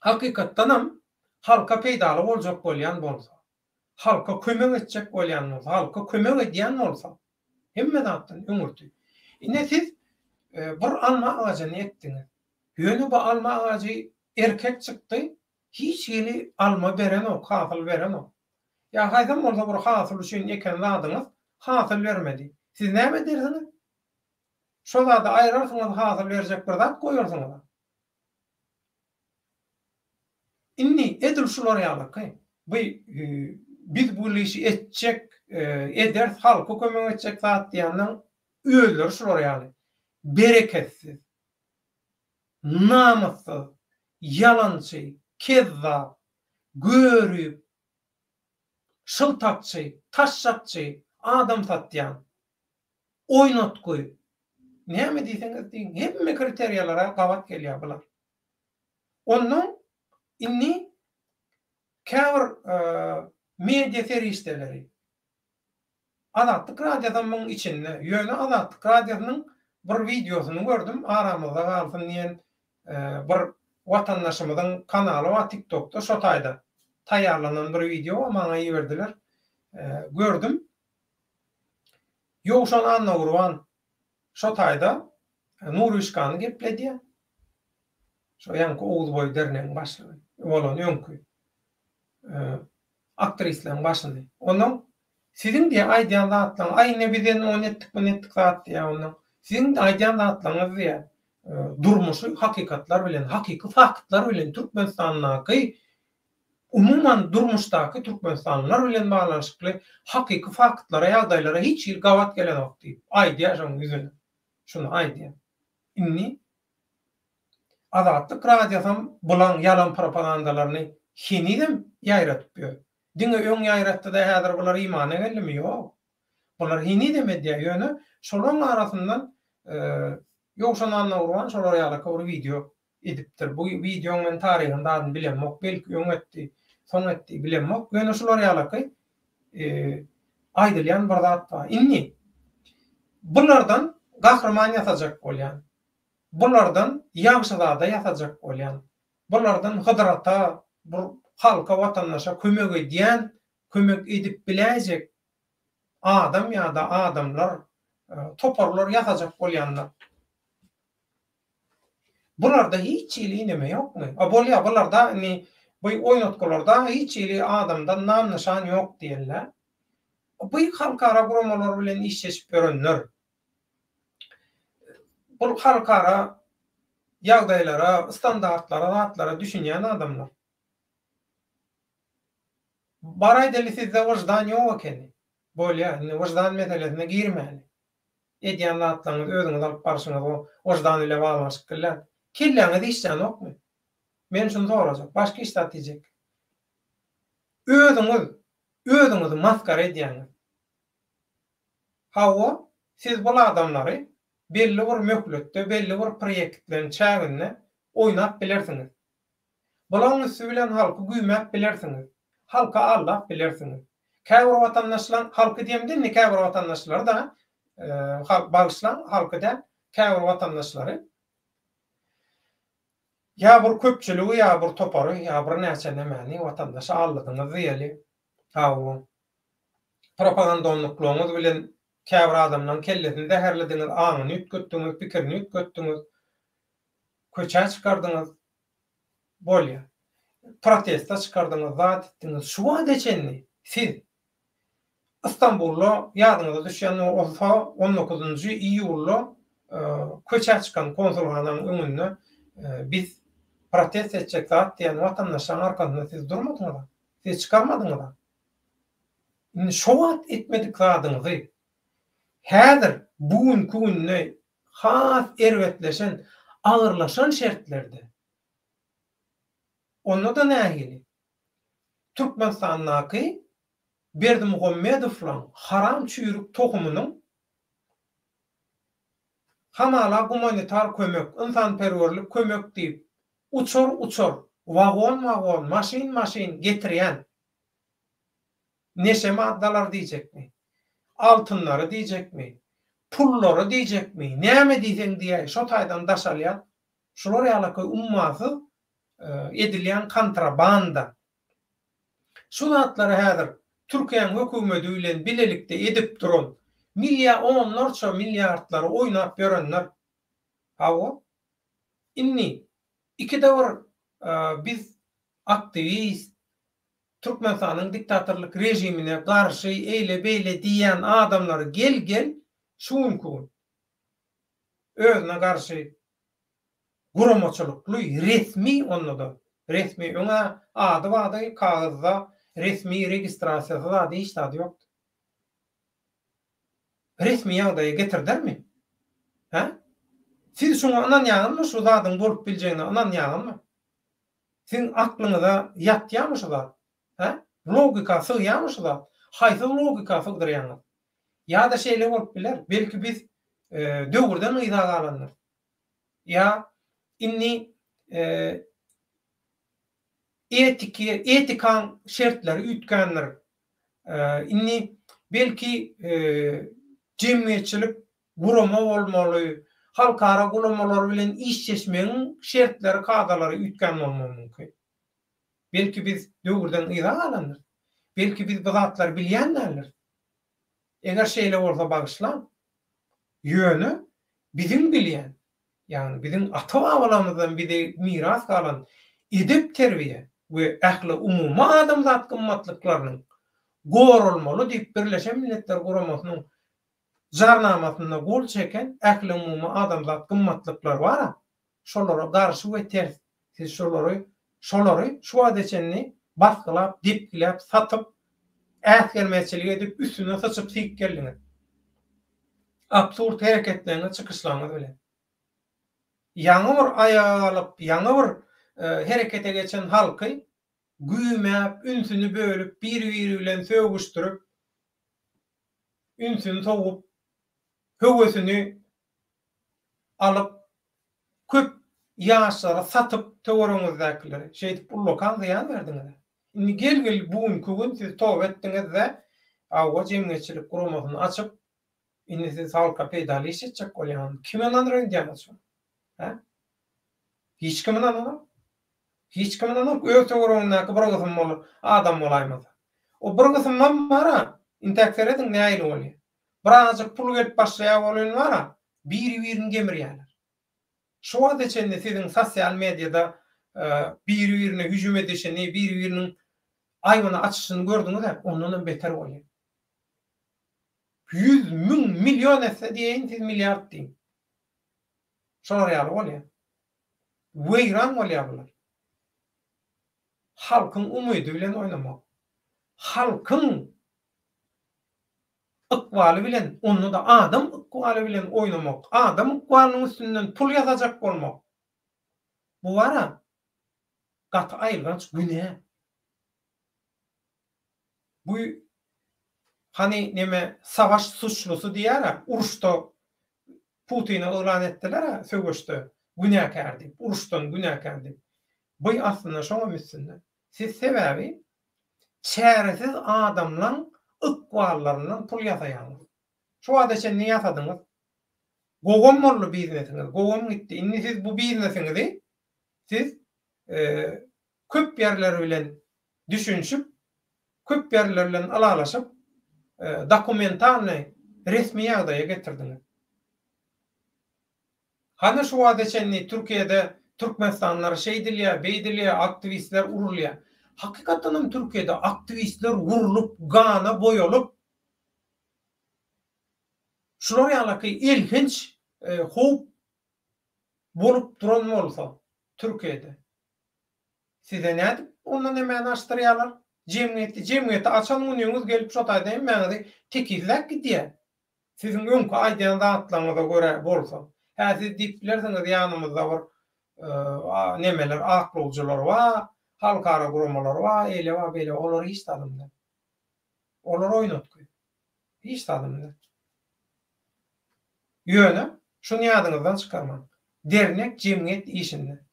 hakykatdanam halka peýdaly boljak bolýan bolsa, halka kömek etjek bolýan bolsa, halka kömek edýän bolsa, hemme zatdan öňürti. Ine siz bir alma agajyny ekdiňiz. Ýöne bu alma agajy erkek çykdy, hiç hili alma berenok, hasyl berenok. Ýa haýsam bolsa bir hasyl üçin eken zadyňyz hasyl bermedi. Siz näme edersiňiz? Şo zady aýrarsyňyz, hasyl berjek bir zat goýarsyňyz. Indi edil şular ýalyky, bu biz bu işi etjek, ederis, halka kömek etjek zat diýenden özleri şular ýaly bereketsiz, namyssyz, ýalançy, kezzap, görüp, şyltakçy, taşşakçy, adam satýan, oýnatgy, näme diýseňiz diýiň, hemme kriteriýalara gabat gelýär bular. Ondan indi käbir media serişdeleri, Azatlyk Radiosam muň içinde, ýöne Azatlyk Radiosynyň bir wideosyny gördüm, aramyzda galsyn diýen bir watandaşymyzyň kanaly bar TikTokda, şo taýda taýýarlanan bir wideo maňa iberdiler. Gördüm. Ýowşan Annagurban şo taýda Nuryşkany gepledýär. Şo ýaňky Oguzboý dernegiň başlygy bolan öňki aktrislaryň başyny. Onnoň siziň diýýär aýdýan zatlaryňyz, aý ine biz indi ony etdik, muny etdik zat diýýär onnoň. Siziň aýdýan zatlaryňyz diýýär durmuşy hakykatlar bilen, hakyky faktlar bilen Türkmenistandaky umuman durmuşdaky türkmenistanlylar bilen baglanyşykly hakyky faktlara, ýagdaýlara hiç hili gabat gelenok diýip aýdýar şoň ýüzüne. Şuny aýdýar. Indi Azatlyk Radiosam bulaň ýalan propagandalaryny henizem ýaýradyp ýör. Diňe öň ýaýratdyda häzir bular imana geldimi? Ýok. Bular henizem edýär. Ýöne şolaň arasyndan Ýowşan Annagurban şolar ýalyka bir wideo edipdir. Bu wideoň men taryhyny zadyny bilemok. Belki öň etdi, soň etdi bilemok. Ýöne şular ýalyky aýdylýan bir zat bar. Indi bulardan gahryman ýasajak bolýan. Bulardan ýagşyzada ýasajak bolýan, bulardan Hydyr ata bir halka watandaşa kömek edýän, kömek edip biläýjek adam ýa-da adamlar, toparlar ýasajak bolýanlar. Bularda hiç hili neme ýokmy? A bolýa bularda indi bu oýnatgylarda hiç hili adamdan nam-nyşan ýok diýenler. Bu halkara guramalar bilen işleşip ýörenler. Bu halkara ýagdaýlara, standartlara, zatlara düşünýän adamlar. Bar aýdaly sizde wyždan ýok ekeni. Bolýa, indi wyždan meselesine girmäli. Edýän zatlaryňyz, özüňizi alyp barşyňyz o wyždan bile baglanyşykly däl. Kelläňiz işlänokmy? Men şuny sorajak, başga hiç zat diýjek. Özüňiz özüňizi masgara edýäňiz. Hawa, siz bul adamlary belli bir möhletde, belli bir proýektleriň çäginde oýnap bilersiňiz. Bulaň üsti bilen halky güýmäp bilersiňiz. Halky aldap bilersiňiz. Käbir watandaşlaň, halky diýemde indi käbir watandaşlary-da, bagyşlaň, halky däl, käbir watandaşlary ýa bir köpçüligi, ýa bir topary, ýa birnäçe nemäni watandaşy aldadyňyz diýeli. Hawa. Propagandonluklygyňyz bilen käbir adamlaň kellesini zäherlediňiz, aňyny üýtgetdiňiz, pikirini üýtgetdiňiz. Köçä çykardyňyz. Bolýa. Proteste çykardyňyz, zat etdiňiz. Şu wagta çenli siz Istanbulda ýadyňyza düşýän bolsa on dokuzynjy iýulda köçä çykan konsulhanaň öňünde biz protest etjek zat diýen watandaşlaryň arkasynda siz durmadyňyz-a. Siz çykarmadyňyz-a. Indi şo wagt etmedik zadyňyzy häzir bu günki günde has erbetleşen, agyrlaşan şertlerde onda-da nähili? Türkmenistandaky Berdimuhamedowlaň haram çüýrük tohumynyň hamala gumanitar kömek, ynsanperwerlik kömek diýip, uçar-uçar, wagon-wagon, maşyn-maşyn getirýän neşe maddalary diýjekmi, altynlary diýjekmi, pullary diýjekmi, näme diýseň diýäý, şo taýdan daşalýan şular ýalaky ummasyz edilýän kontrabanda. Şu zatlary häzir Türkiýäň hökümedi bilen bilelikde edip duran milliýa onlarça milliardlary oýnap ýörenler. Hawa. Indi ikide bir biz aktiwist, Türkmenistanyň diktatorlyk režimine garşy eýle-beýle diýýän adamlary gel-gel şu günki gün özüne garşy guramaçylykly, resmi onda-da, resmi, öň-ä ady bardy kagyzda, resmi registrasiýasy zady hiç zady ýokdy. Resmi ýagdaýa getirdermi? Hä? Siz şuňa ynanýaňyzmy, şu zadyň bolup biljegine ynanýaňyzmy? Siziň aklyňyza ýatýarmy şu zat? Hä? Logika sygýarmy şu zat? Haýsy logika sygdyrýaňyz? Ýa-da şeýle bolup biler, belki biz döwürden yza galandyrys. Ýa indi etiki, etikaň şertleri üýtgändir. Indi belki jemgyýetçilik gurama bolmaly, halkara guramalary bilen işleşmegiň şertleri, kadalary üýtgän bolmagy mümkin. Belki biz döwürden yza galandyrys. Belki biz bu zatlary bilýän däldiris. Eger şeýle bolsa bagyşlaň. Ýöne biziň bilýän, ýagny biziň ata-babalarymyzdan bize miras galan edep-terbiýe we ähli umumy adamzat gymmatlyklarynyň goralmaly diýip Birleşen Milletler Guramasynyň Jarnamasynda gol çeken ähliumumy adamzat gymmatlyklary bar-a, şolara garşy we ters siz şolary şolary şu wagta çenli basgylap, depgiläp, satyp, äsgermezçilik edip, üstüne syçyp syýyp geldiňiz. Absurd hereketleriňiz, çykyşlaryňyz bilen. Ýaňy bir aýaga galyp, ýaňy bir herekete geçen halky güýmäp, ünsüni bölüp, bir-biri bilen sögüşdirip, ünsüni sowup, höwesini alyp, köp ýaşlary satyp töweregiňizdäkileri, şeýdip ullakan zyýan berdiňiz. Indi gel-gel bu günki gün siz toba etdiňiz-de, Hawa jemgyýetçilik guramasyny açyp, indi siz halka peýdaly iş etjek bolýaňyz. Kim ynandyr öýdýäňiz şuny? Hä? Hiç kim ynananok. Hiç kim ynanok, öz töweregindäki bir gysym bol adam bolaýmasa. O bir gysymam bar-a, intäk serediň nähili bolýar. Birazajyk pul gelip başlaýar welin bar-a, biri-birini gemirýärler. Şu wagta çenli siziň sosial mediada biri-birine hüjüm edişini, biri-biriniň aýbyny açyşyny gördüňiz-ä, ondanam beter bolýar. 100, 1000, million etse diýeýin, siz milliard diýiň. Şolar ýaly bolýar. Weýran bolýar bular. Halkyň umydy bilen oýnamak. Halkyň. ykbaly bilen, onda-da adam ykbaly bilen oýnamak, adam ykbalynyň üstünden pul ýasajak bolmak, bu bar-a, gaty aýylganç günä. Bu hany neme savaş suçlusy diýýär-ä, uruşda Putini yglan etdiler-ä söweşde günäkär diýip, uruşdan günäkär diýip. Bu aslynda şoňam üstünde. Siz sebäbi çäresiz adamlaň ykballaryndan pul ýasaýaňyz. Şu wagta çenli ýasadyňyz. Gowam boldy biznesiňiz, gowam gitdi. Indi siz bu biznesiňizi siz köp ýerler bilen düşünişip, köp ýerler bilen ylalaşyp, dokumentalnyý resmi ýagdaýa getirdiňiz. Hany şu wagta çenli Türkiýede türkmenistanlylar şeýdilýär, beýdilýär, aktiwistler urulýar. Hakykatdanam Türkiýede aktiwistler urlup, gana boýalyp, şular ýalaky elhenç howp bolup duran bolsa Türkiýede, size nädip onda nemäni açdyrýarlar? Jemgyýeti, jemgyýeti açan günüňiz gelip şo taýda hemmäňizi tekizläp gidýär. Siziň öňki aýdýan zatlaryňyza görä bolsa. Hä siz diýip bilersiňiz ýanymyzda bir nemeler aklawjylar bar, halkara guramalar bar, eýle bar, beýle bar, olar hiç zadam däl. Olar oýnatgy. Hiç zadam däl. Ýöne şuny ýadyňyzdan çykarmaň. Dernek jemgyýet işinde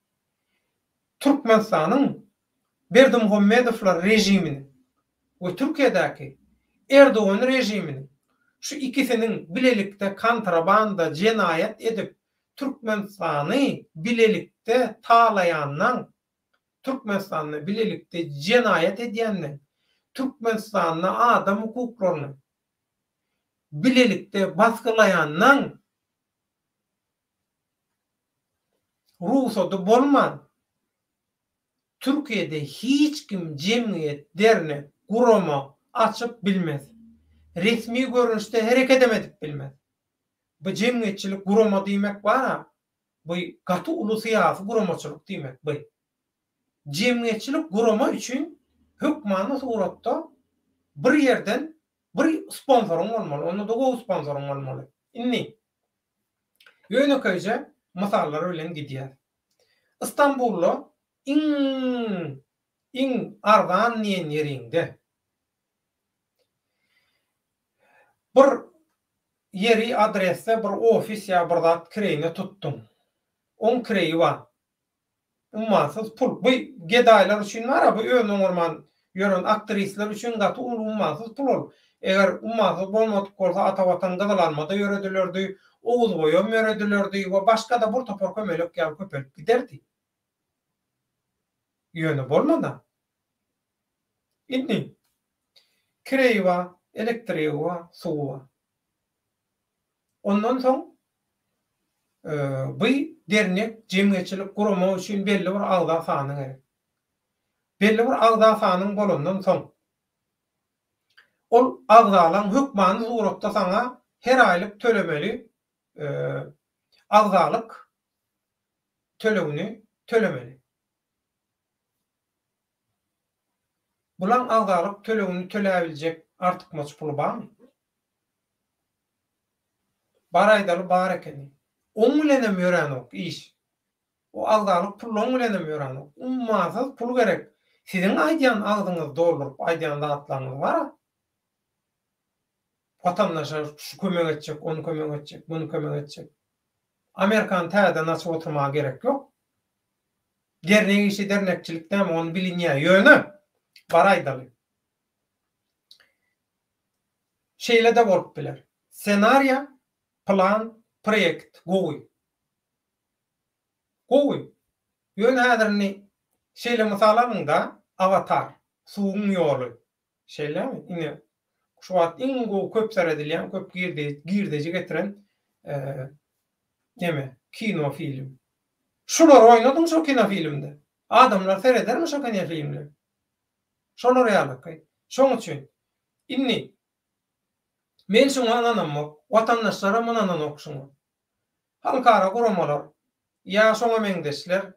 Türkmenistanyň Berdimuhamedowlar režiminiň we Türkiýedäki Erdogan režiminiň şu ikisiniň bilelikde kontrabanda jenaýat edip Türkmenistany bilelikde talaýanlaň, Türkmenistanda bilelikde jenaýat edýänleň, Türkmenistanda adam hukuklaryny bilelikde basgylaýanlaň Rugsady bolman Türkiýede hiç kim jemgyýet, dernek, gurama açyp bilmez. Resmi görnüşde herekedem edip bilmez. Bu jemgyýetçilik gurama diýmek bar-a, bu gaty uly syýasy guramaçylyk diýmek bu. Jemgyýetçilik gurama üçin hökmany suratda bir ýerden bir sponsoryň bolmaly, onda-da gowy sponsoryň bolmaly. Indi Ýönekeýje mysallar bilen gidýäs. Istanbulda iň iň arzan diýen ýeriňde bir ýeri adresde bir ofis ýa bir zat kireýine tutduň. Oň kireýi bar. Ummasyz pul. Bu gedaýlar üçin bar-a, bu özüni oňarman ýören aktrisler üçin gaty uly ummasyz pul ol. Eger ummasyz bolmadyk bolsa Ata Watan Gyzyl alma-da ýöredilerdi, Oguzboýam ýöredilerdi we başga-da bir topar kömelek ýaly köpelip giderdi. Ýöne bolmad-a. Indi kireýi bar, elektrigi bar, suwy bar. Ondan soň bu dernek, jemgyýetçilik gurama üçin belli bir agza sany gerek. Belli bir agza sanyň bolandan soň, ol agzalaň hökmany suratda saňa her aýlyk tölemeli agzalyk tölegini tölemeli. Bulaň agzalyk tölegini töläbiljek artykmaç puly barmy? Bar aýdaly bar ekeni. Oň bilenem ýöränok iş. O agzalyk pullaň bilenem ýöränok. Ummasyz pul gerek. Siziň aýdýan agzyňyzy dolduryp aýdýan zatlaryňyz bar-a. Watandaşa şu kömek etjek, ony kömek etjek, muny kömek etjek. Amerikany täzeden açyp oturmaga gerek ýok. Dernek işi dernekçilik näme ony bilinýär. Ýöne bar aýdaly. Şeýle-de bolup biler. Ssenariýa, plan, proýekt gowy. Gowy. Ýöne häzir indi şeýle mysal alyň-da, Awatar, Suwuň ýoly. Şeýlemi? Ine, şu wagt iň gowy köp seredilýän, köp girdeji getiren neme, kino film. Şulary oýnadyň şo kino filmde. Adamlar seredermi şo kino filmleri? Şolar ýalyky. Şoň üçin indi men şuňa ynanamok, watandaşlaram ynananok şuňa. Halkara guramalar ýa şoňa meňzeşler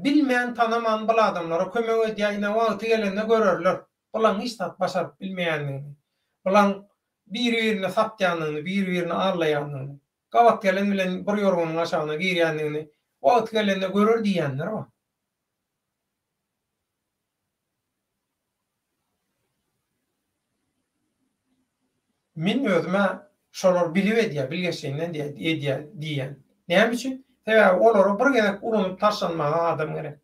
bilmän, tanaman bul adamlara kömek edýär, ine wagty gelende görerler bulaň hiç zat başaryp bilmeýändigini, bulaň. biri-birini satýandygyny, biri-birini aldaýandygyny, gabat gelen bilen bir ýorganyň aşagyna girýändigini wagty gelende görer diýýänler bar. Men özüm-ä şolar bilip edýär, bilgeşliginden edýär diýýän. Näme üçin? Sebäbi olara bir gezek ulanyp taşlanmaga adam gerek.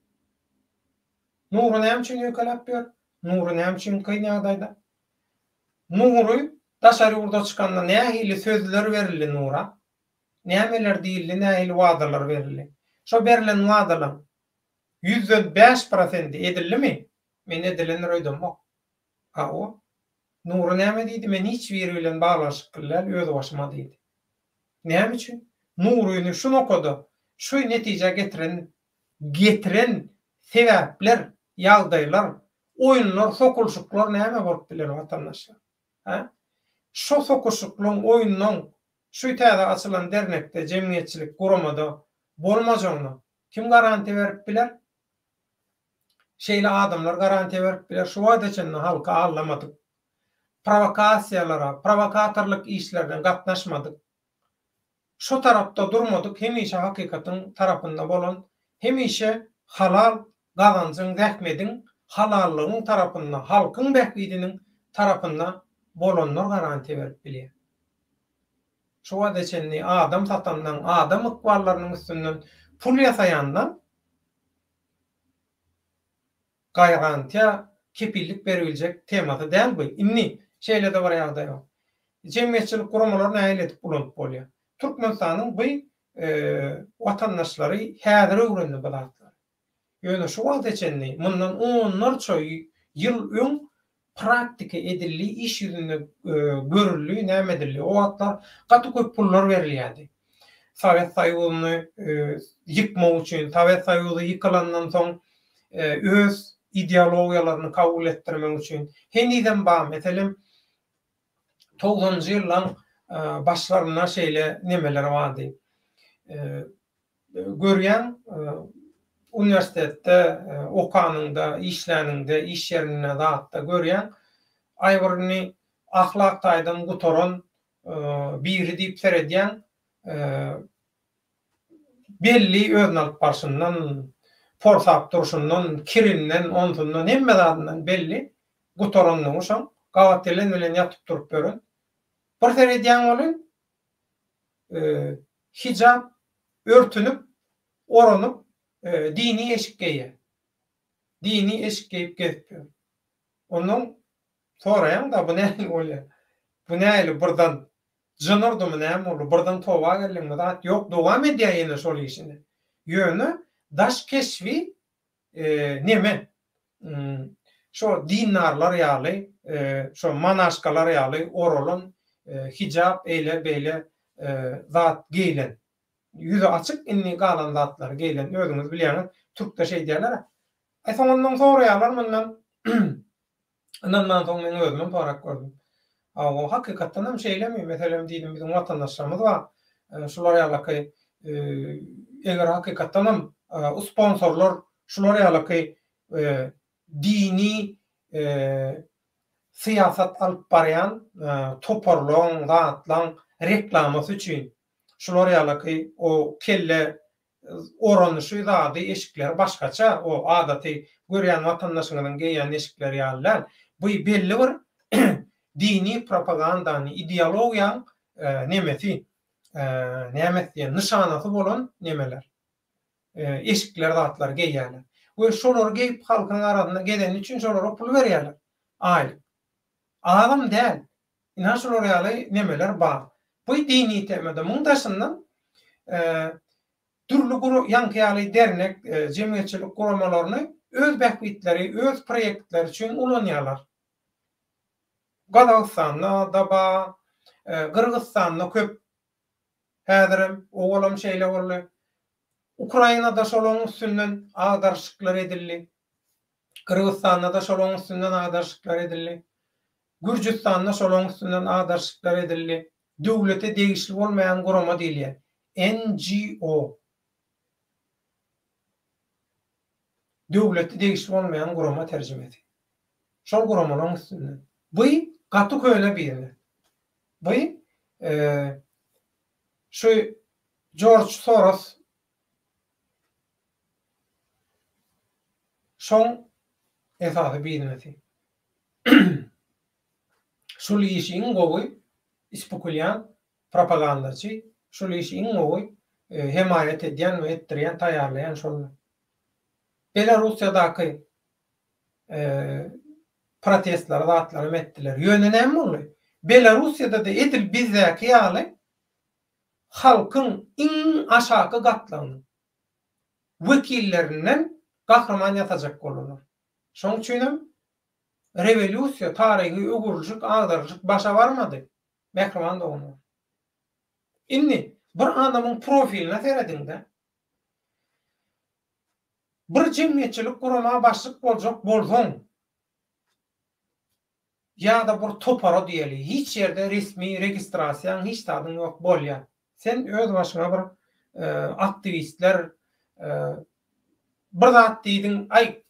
Nury näme üçin ýöňkeläp ýör? Nury näme üçin kyn ýagdaýda? Nury daşary ýurda çykanda nähili sözler berildi Nura? Nämeler diýildi, nähili wadalar berildi? Şo berlen wadalaň ýüzden bäş prosendi edildimi? Men edilendir öýdemok. Hawa. Nury näme diýdi, men hiç biri bilen baglanyşykly däl, özbaşyma diýdi. Näme üçin? Nuryny şu nokada, şu netijä getiren getiren sebäpler, ýagdaýlar, oýunlar, sokulyşyklar näme bolup biler watandaşlar? Hä? Şo sokuşyklaň, oýunlaň şu täze açylan dernekde, jemgyýetçilik guramada bolmajagyna kim garantiýa berip biler? Şeýle adamlar garantiýa berip biler. Şu wagta çenli halky aldamadyk. Prowokasiýalara, prowokatorlyk işlerine gatnaşmadyk. Şo tarapda durmadyk, hemişe hakykatyň tarapynda bolan, hemişe halal gazanjyň, zähmediň, halallygyň tarapynda, halkyň bähbidiniň tarapynda bolanlar garantiýa berip bilýär. Şu wagta çenli adam satandan, adam ykballarynyň üstünden pul ýasaýandan Garantiýa, kepillik beribiljek temasy däl bu. Indi şeýle-de bir ýagdaý bar. Jemgyýetçilik guramalary nähili edip ulanyp bolýar? Türkmenistanyň bu watandaşlary häzir öwrendi bu zatlary. Ýöne şu wagta çenli, mundan onlarça ýyl öň praktika edildi, iş ýüzünde görüldi, näme edildi. O wagtlar gaty köp pullar berilýärdi. Sowet Soýuzyny ýykmak üçin, Sowet Soýuzy ýykylandan soň öz ideologiýalaryny kabul etdirmek üçin. Henizem bar, meselem, togsanynjy ýyllaň başlarynda şeýle nemeler bardy. Görýäň, uniwersitetde okanyňda, işläniňde, iş ýerinde zatda görýäň, aý bir indi ahlak taýdan gutaran biri diýip seredýäň, belli özüni alyp barşyndan, porsap durşundan, kirinden, onsundan, hemme zadyndan belli gutarandygy şoň, gabat gelen bilen ýatyp turup ýören. Bir seredýäň welin, hijap örtünip, oranyp, dini eşik geýýär. Dini eşik geýip gezip ýör. Onnoň soraýaň-da, bu nähili bolýar? Bu nähili birden jyn urdumy, näme boldy, birden toba geldiňmi zat ýok, dowam edýär ýene şol işini. Ýöne daş keşbi neme, şo dindarlar ýaly, şo monaşkalar ýaly oralan hijap eýle-beýle zat geýlen. Ýüzi açyk indi galan zatlary geýlen. Özüňiz bilýäňiz, türkde şeýdýärler-ä. Aý soňundan soraýarlar mundan. Ynanman soň men özümem sorap gördüm. Hawa, hakykatdan hem şeýlemi? Meselem diýdim, biziň watandaşlarymyz bar. Şular ýalaky eger hakykatdan hem sponsorlar şular ýalaky dini syýasat alyp barýan toparlaň, zatlaň reklamasy üçin şular ýalaky o kelle oranyşy zady eşikleri başgaça o adaty görýän watandaşyňyzyň geýýän eşikleri ýaly däl. Bu belli bir dini propagandany, ideologiýaň nemesi, nämesi diýen, nyşanasy bolan nemeler. Eşikler zatlar geýýärler. We şolary geýip halkyň arasynda gezeni üçin şolara pul berýärler. Aýlyk. Azam däl. Ynha şular ýaly nemeler bar. Bu dini temada. Muň daşyndan dürli ýaňky ýaly dernek, jemgyýetçilik guramalaryny öz bähbitleri, öz proýektleri üçin ulanýarlar. Gazagystanda-da bar, Gyrgyzystanda köp. Häzirem, owalam şeýle boldy. Ukrainada şolaryň üstünden agdaryşyklar edildi. Gyrgyzystanda-da şolaryň üstünden agdaryşyklar edildi. Gürjüstanda şolaryň üstünden agdaryşyklar edildi. Döwlete degişli bolmaýan gurama diýilýär. NGO. Döwlete degişli bolmaýan gurama terjimesi. Şol guramalaryň üstünden. Bu gaty köne biznes. Bu şu Jorj Soros şoň esasy biznesi. Şul işi iň gowy ispukulýan propagandaçy, şul işi iň gowy hemaýat edýän we etdirýän, taýýarlaýan şol. Belarussiýadaky protestleri zatlaram etdiler. Ýöne näme boldy? Belarussiýada-da edil bizdäki ýaly halkyň iň aşaky gatlagynyň wekillerinden gahryman ýasajak boldular. Şonuň üçinem rewolýusiýa, taryhy öwrülişik, agdarylyşyk başa barmady, mähriban doganlar. Indi bir adamyň profiline serediň-de, bir jemgyýetçilik gurama başlyk boljak bolsaň, ýa-da bir topara diýeli, hiç ýerde resmi registrasiýaň, hiç zadyň ýok, bolýar. Sen öz başyňa bir aktiwistler bir zat diýdiň, aý,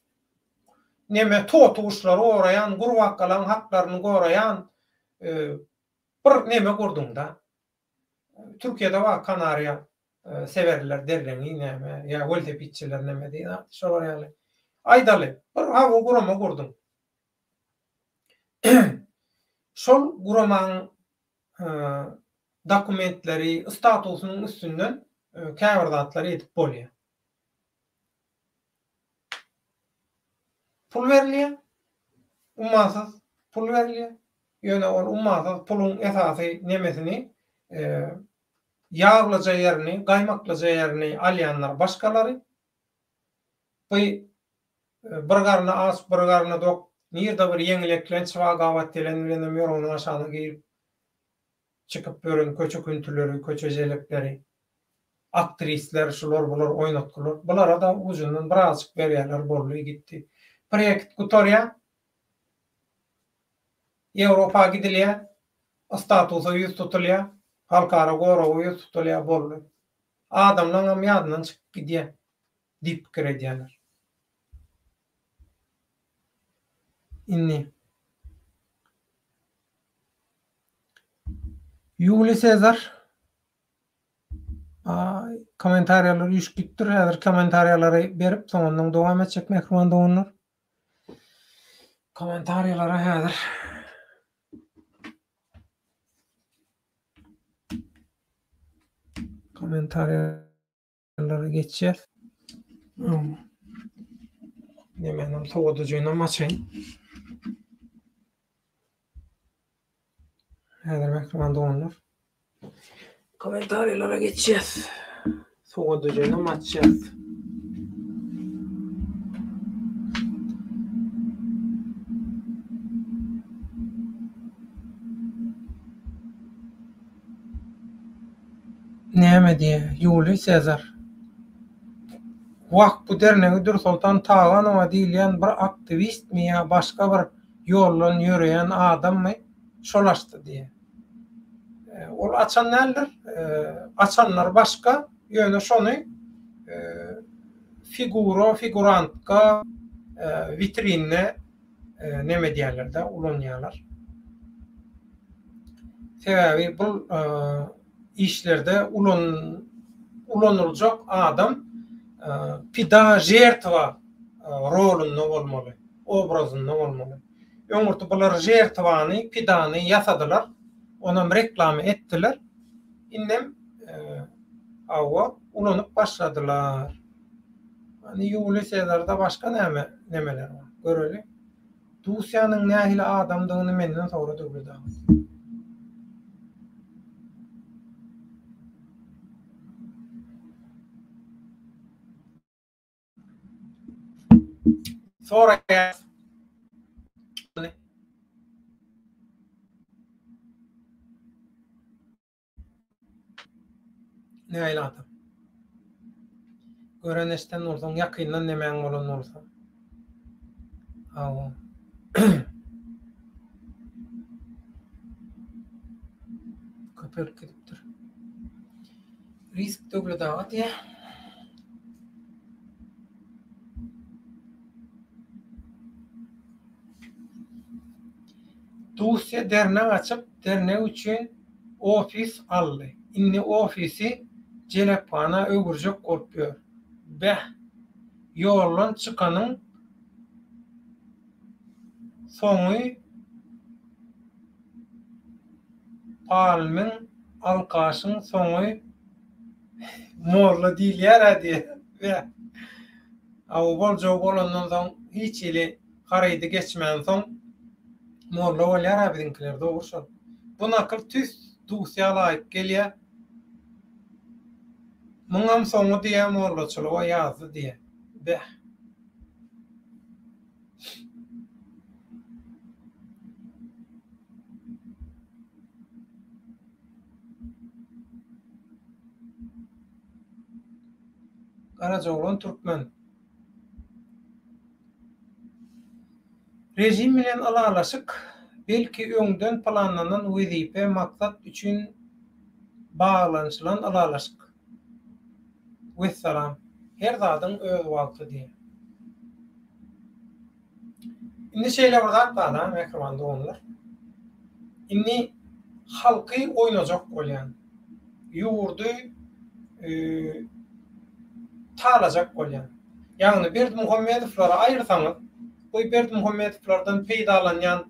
neme, toty guşlary goraýan, gurbakgalaň haklaryny goraýan bir neme gurduň-da. Türkiýede bar Kanariýa sewerliler derneňi näme, ýa welosipedçiler neme diýýär, şolar ýaly. Aýdaly, bir hawa gurama gurduň. Şol guramaň dokumentleri, statusynyň üstünden käbir zatlary edip bolýar. Pul berilýär, ummasyz pul berilýär. Ýöne ol ummasyz puluň esasy nemesini, ýaglyja ýerini, gaýmaklyja ýerini alýanlar başgalary. Bu bir garny aç, bir garny dok, nirde bir ýeňil eklenç bar, gabat gelen bilenem ýorganyň aşagyna girip, çykyp ýören köçe küntüleri, köçe jelepleri, aktrisler, şular bular oýnatgylar, bulara-da ujundan birazjyk berýärler, boldy, gitdi. Proýekt gutarýar. Ýewropa gidilýär, statusa ýüz tutulýar, halkara goraga ýüz tutulýar, boldy. Adamlaňam ýadyndan çykyp gidýär diýip pikir edýärler. Indi. Ýuliý Sezar Aý, kommentariýalar üýşüp gitdir. Häzir kommentariýalary berip, soňundan dowam etjek mähriban doganlar. Kommentariýalara häzir kommentariýalara geçýäs. Nemänem sowadyjynam açaýyn. Häzir mähriban doganlar. Kommentariýalara geçýäs. Sowadyjynam açýas. Näme diýýär? Ýuliý Sezar. Wah, bu dernegi Dürsoltan Taganowa diýilýän bir aktiwistmi ýa başga bir ýoldan ýöreýän adammy, şol açdy diýýär. Ol açan däldir. Açanlar başga, ýöne şony figura, figurantka witrinde neme edýärler-de, ulanýarlar. Sebäbi bu işlerde ulan ulanyljak adam pida, žertwa rolunda bolmaly, obrazynda bolmaly. Öňürti bular žertwany, pidany ýasadylar, onam reklama etdiler. Indem hawa, ulanyp başladylar. Indi Ýuliý Sezarda başga näme nemeler bar? Göreli. Dusýanyň nähili adamdygyny menden sora Döwlet aga. Soraýas. Nähili adam? Gören eşden bolsaň, ýakyndan nemäň bolan bolsa. Hawa. Köpelip gidipdir. Risk Döwlet aga diýýär. Dusýa dernek açyp, dernek üçin. Ofis aldy. Indi ofisi jelephana öwürjek bolup ýör. Beh! Ýoldan çykanyň soňy palmyň, alkaşyň soňy molla diýilýär-ä diýýär. Beh! Aw, boljagy bolandan soň hiç hili harydy geçmänsoň molla bolýar-a biziňkiler, dogry şol. Bu nakyl tüýs Dusýa laýyk gelýär. Muňam soňy diýýär mollaçylyga ýazdy diýýär. Beh. Garajaoglan türkmen. Režim bilen ylalaşyk, belki öňden planlanan wezipe, maksat üçin baglanyşylan ylalaşyk. Wessalam. Her zadyň öz wagty diýen. Indi şeýle bir zat bar-a, mähriban doganlar. Indi halky oýnajak bolýan, ýurdy talajak bolýan. Ýagny Berdimuhamedowlary aýyrsaňyz, bu Berdimuhamedowlardan peýdalanýan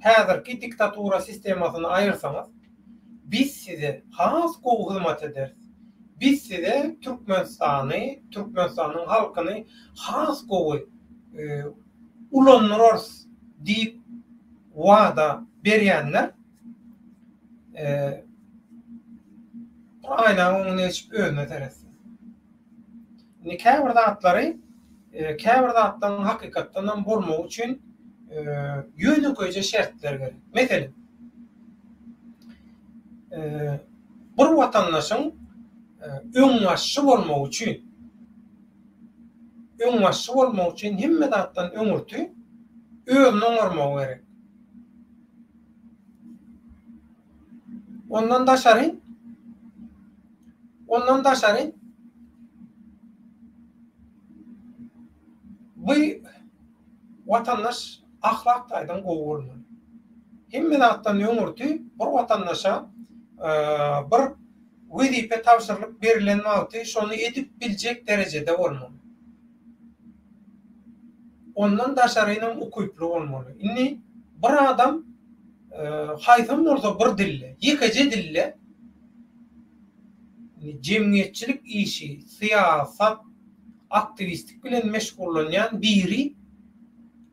häzirki diktatura sistemasyny aýyrsaňyz, biz size has gowy hyzmat ederis. Biz size Türkmenistany, Türkmenistanyň halkyny has gowy ulandyrarys diýip wada berýänler bir aýnaň öňüne geçip özüne seretsin. Indi käbir zatlary, käbir zatlaryň hakykatdanam bolmagy üçin ýönekeýje şertler gerek. Meselem, bir watandaşyň öňbaşçy bolmagy üçin, öňbaşçy bolmak üçin hemme zatdan öňürti özüni oňarmagy gerek. Ondan daşary ondan daşary bu watandaş ahlak taýdan gowy bolmaly. Hemme zatdan öňürti bir watandaşa bir wezipe tabşyrylyp berlen wagty şony edip biljek derejede bolmaly. Ondan daşarynam ukyply bolmaly. Indi bir adam haýsam bolsa bir dilde, ýekeje dilde jemgyýetçilik işi, syýasat, aktiwistlik bilen meşgullanýan biri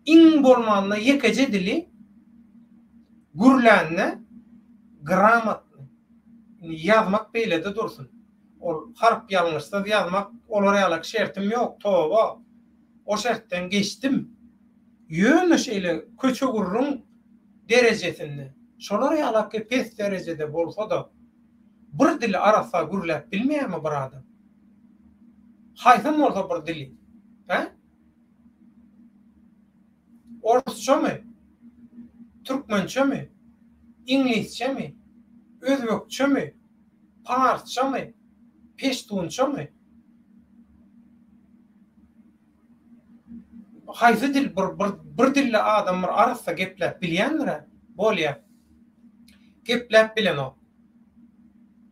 iň bolmanda ýekeje dili gürlände gramotny, indi ýazmak beýlede dursun, ol harp ýalňyşsyz ýazmak olar ýalak şertim ýok, toba, o şertden geçdim. Ýöne şeýle köçe gürrüň derejesinde, şolar ýalaky pes derejede bolsa-da, bir dili arassa gürläp bilmeýärmi bir adam? Haýsam bolsa bir dili, hä? Orsçamy? Türkmençemi? Iňlisçemi? Özbekçemi? Parsçamy? Peştunçamy? Haýsy dil bir bir bir dilli adam bir arassa gepläp bilýändir-ä? Bolýa. Gepläp bilenok.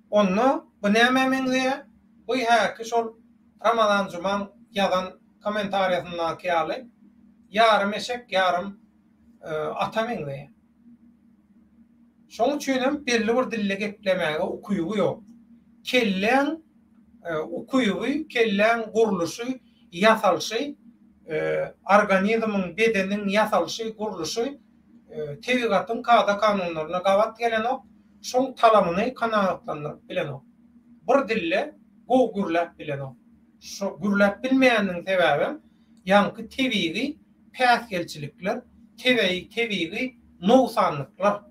Onda bu nämä meňzeýär? Bu häki şol Ramazan Jumaň ýazan kommentariýasyndaky ýaly ýarym eşek ýarym ata meňzeýär. Şoň üçinem belli bir dilde geplemäge ukyby ýok. Kelläň ukyby, kelläň gurluşy, ýasalşy, organizmiň, bedeniň ýasalşy, gurluşy tebigatyň kada-kanunlaryna gabat gelenok, şoň talabyny kanagatlandyryp bilenok. Bir dilde gowy gürläp bilenok. Şo gürläp bilmeýäniniň sebäbem ýaňky tebigy päsgelçilikler, tebeýi tebigy nogsanlyklar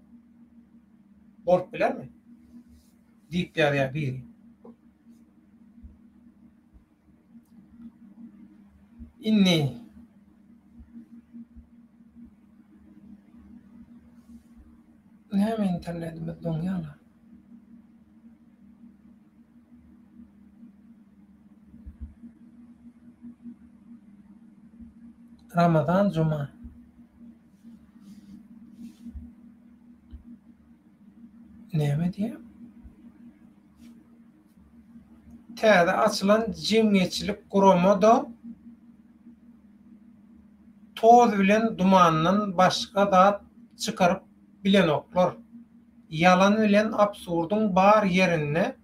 bolup bilermi? Diýip ýazýar biri. Indi Näme internetimiz doňýar-la? Ramazan Juma. Näme diýýär? Täze açylan jemgyýetçilik gurama-da toz bilen dumandan başga zat çykaryp bilenoklar. Ýalan bilen absurdyň bar ýerinde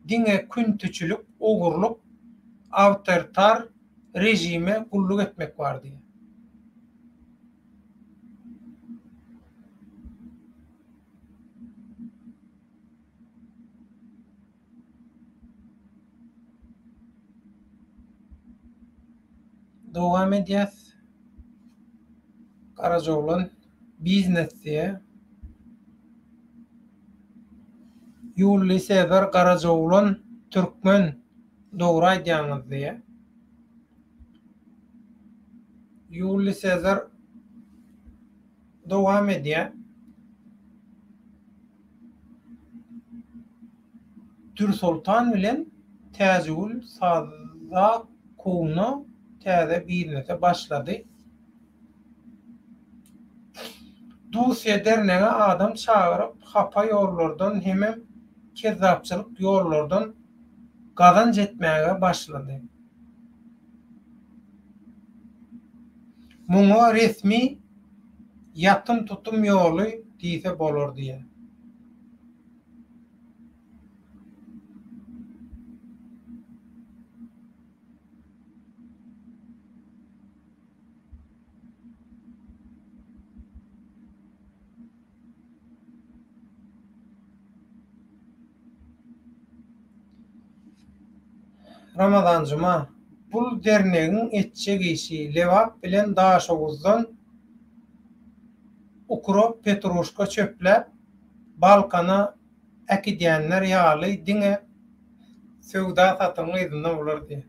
diňe küntüçilik, ogurlyk, awtoritar režime gulluk etmek bar diýýär. Dowam edýäs. Garajaoglan biznes diýýär. Ýully Sezar Garajaoglan türkmen dogry aýdýaňyz diýýär. Ýully Sezar dowam edýär. Dürsoltan bilen Täjigül Sazakowna täze biznese başlady. Dusýa dernege adam çagyryp, hapa ýollardan hemem kezzapçylyk ýollardan gazanç etmäge başlady. Muňa resmi ýatym-tutum ýoly diýse bolar diýýär. Ramazan Juma, Bul dernegiň etjek işi Lebap bilen Daşoguzdan ukrop petruşka çöpläp Balkana äkidýänler ýaly diňe söwda satygyň yzynda bolar diýýär.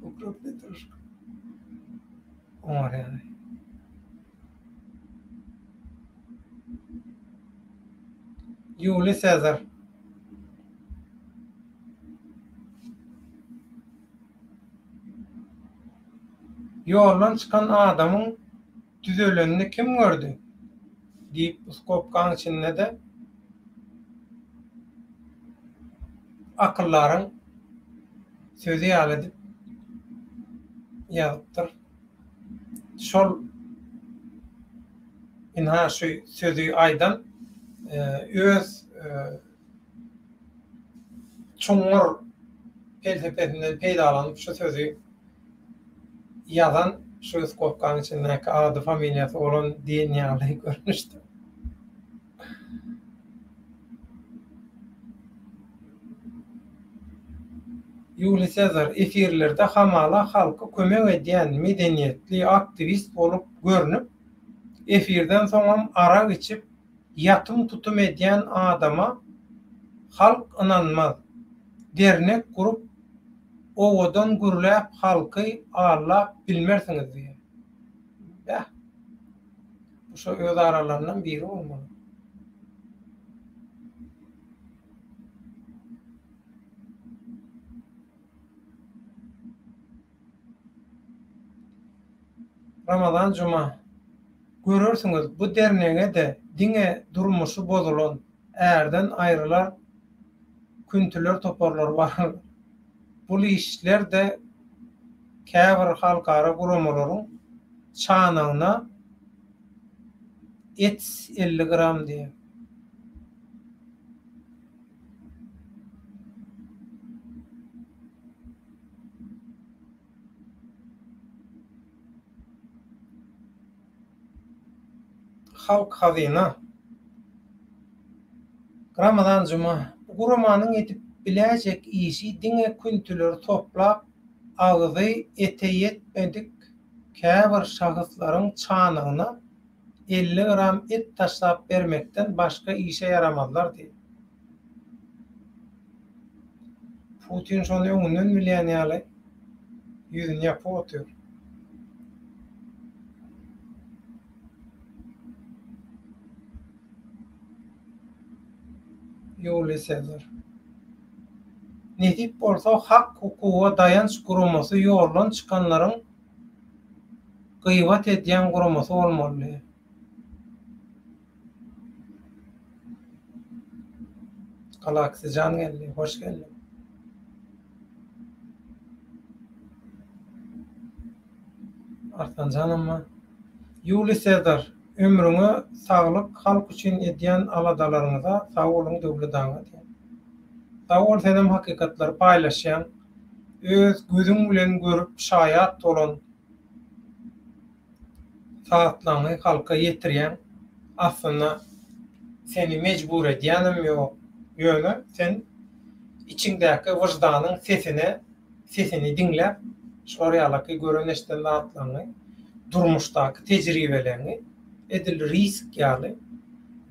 Ukrop petruşka. Oňarýar. Ýuliý Sezar. Ýoldan çykan adamyň düzelenini kim gördi? diýip, skobkaň içinde-de akyldaryň sözi ýaly edip ýazypdyr. Şol ynha şu sözi aýdan öz çuňňur pelsepesinden peýdalanyp şu sözi ýazan şu skobkanyň içindäki ady familiýasy bolan diýen ýaly görnüşde. Ýuliý Sezar efirlerde hamala halka kömek edýän medeniýetli aktiwist bolup görnüp, efirden soňam arak içip ýatym-tutum edýän adama halk ynanmaz. Dernek gurup owadan gürläp halky aldap bilmersiňiz diýýär. Bäh. Bu şo öz aralaryndan biri bolmaly. Ramazan Juma. Görersiňiz, bu dernege-de diňe durmuşy bozulan, ärden aýrylar küntüler toparlary bararlar. Bul işler-de käbir halkara guramalaryň çanagyna et 50 gram diýýär. Halk hazyna. Ramazan Juma. Bu guramanyň edip biläýjek işi diňe küntüleri toplap, agzy ete ýetmedik käbir şahyslaryň çanagyna 50 gram et taşlap bermekden başga işe ýaramazlar diýip. Putin şony öňünden bilýän ýaly ýüzüni ýapyp otyr. Ýuliý Sezar. Nesip bolsa hak hukuga daýanç guramasy ýoldan çykanlaryň gybat edýän guramasy bolmaly. Galaxy jan geldi, hoş geldiň. Arslanjan amma. Ýuliý Sezar, ömrüňe saglyk halk üçin edýän aladalaryňyza sag boluň Döwlet aga diýen. Sag bol senem hakykatlary paýlaşýaň. Öz gözüň bilen görüp şaýat bolan zatlaňy halka ýetirýäň. Aslynda seni mejbur edýänem ýok. Ýöne sen içiňdäki wyždanyň sesine sesini diňläp, şular ýalaky gören-eşiden zatlaryňy, durmuşdaky tejribeleriňi edil risk ýaly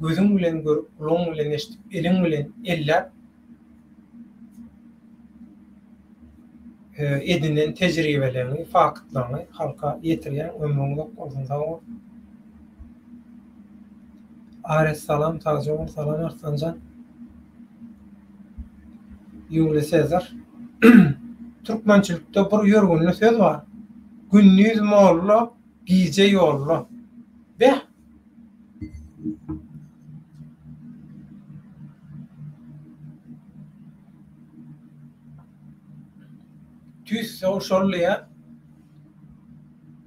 gözüň bilen görüp, gulagyň bilen eşidip, eliň bilen elläp edinen tejribeleriňi, faktlaryňy halka ýetirýäň. Ömrüň uzak bolsun, sag bol. Ares salam, sagja bol, salam Arslanjan. Ýuliý Sezar. Türkmençilikde bir ýörgünli söz bar. Gündiz molla, gije ýolla. Beh! Tüýs şol diýýär.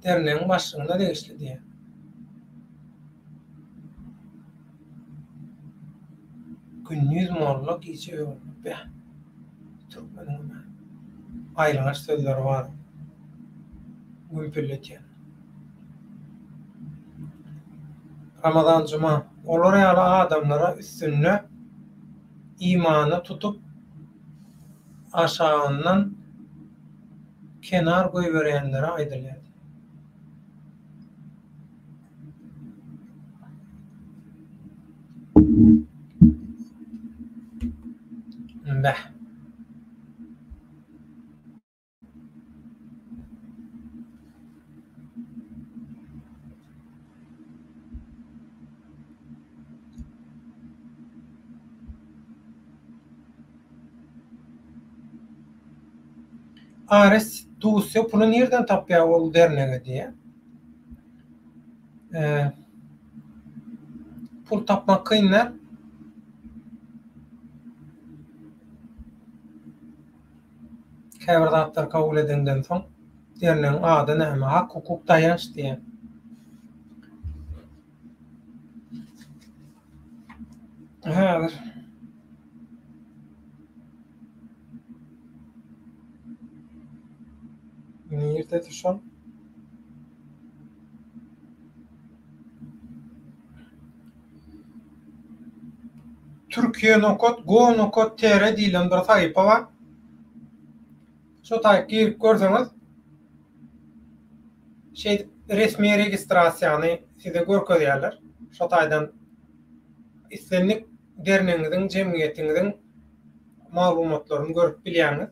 Dernegiň başlygyna degişli diýýär. Gündiz molla, gije ýolla. Beh! Türkmeniň aýylganç sözleri bar. Gümpülletýän. Ramazan Juma, olar ýaly adamlara üstünde imany tutup aşagyndan kenar goýberýänlere aýdylýar. Beh. Ares Dusýa puly nirden tapýar ol dernege diýýär. Pul tapmak kyn däl. Käbir zatlary kabul edenden soň dernegiň ady näme? Hak hukuk daýanç diýýär. Häzir Nirdedi şol? Türkiye nokat go nokat tr diýlen bir sahypa bar. Şo taýyp girip görseňiz şeýdip resmi registrasiýany size görkezýärler. Şo taýdan islendik dernegiňiziň, jemgyýetiňiziň maglumatlaryny görüp bilýäňiz.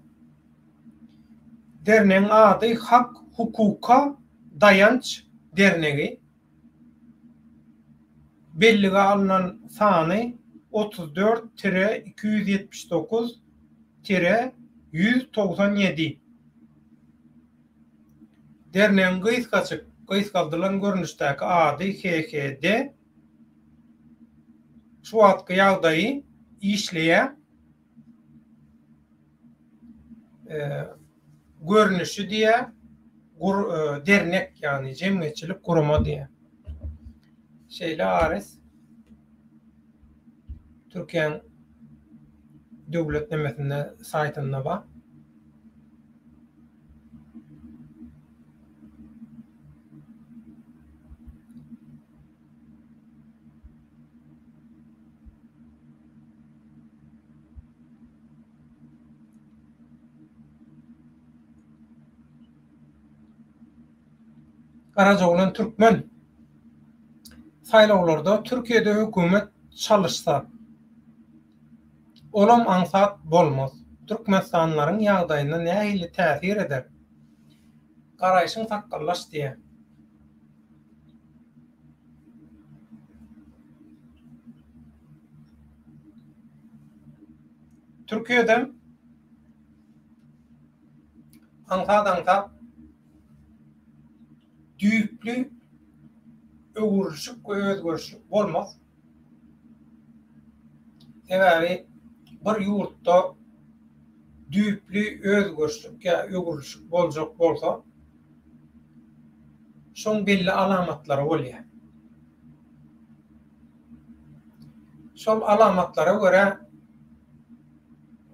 Dernegiň ady Hak hukuka daýanç dernegi. Bellige alnan sany 34 tire 279 tire 197. Dernegiň gysgaçyk gysgaldylan görnüşdäki ady HHD. Şu wagtky ýagdaýy işleýär. Görnüşi diýýär, gur dernek, ýagny jemgyýetçilik gurama diýýär. Şeýle Ares Türkiýäň döwlet nemesinde saýtynda bar. Garajaoglan Türkmen saýlawlarda Türkiýede hökümet çalyşsa, olam aňsat bolmaz. Türkmenistanlylaryň ýagdaýyna nähili täsir eder? Garaýşyň sakgallaş diýýär. Türkiýede aňsat-aňsat düýpli öwrülişik we özgerişlik bolmaz. Sebäbi Bir ýurtda düýpli özgerişlik ýa öwrülişik boljak bolsa, şoň belli alamatlary bolýar. Şol alamatlara görä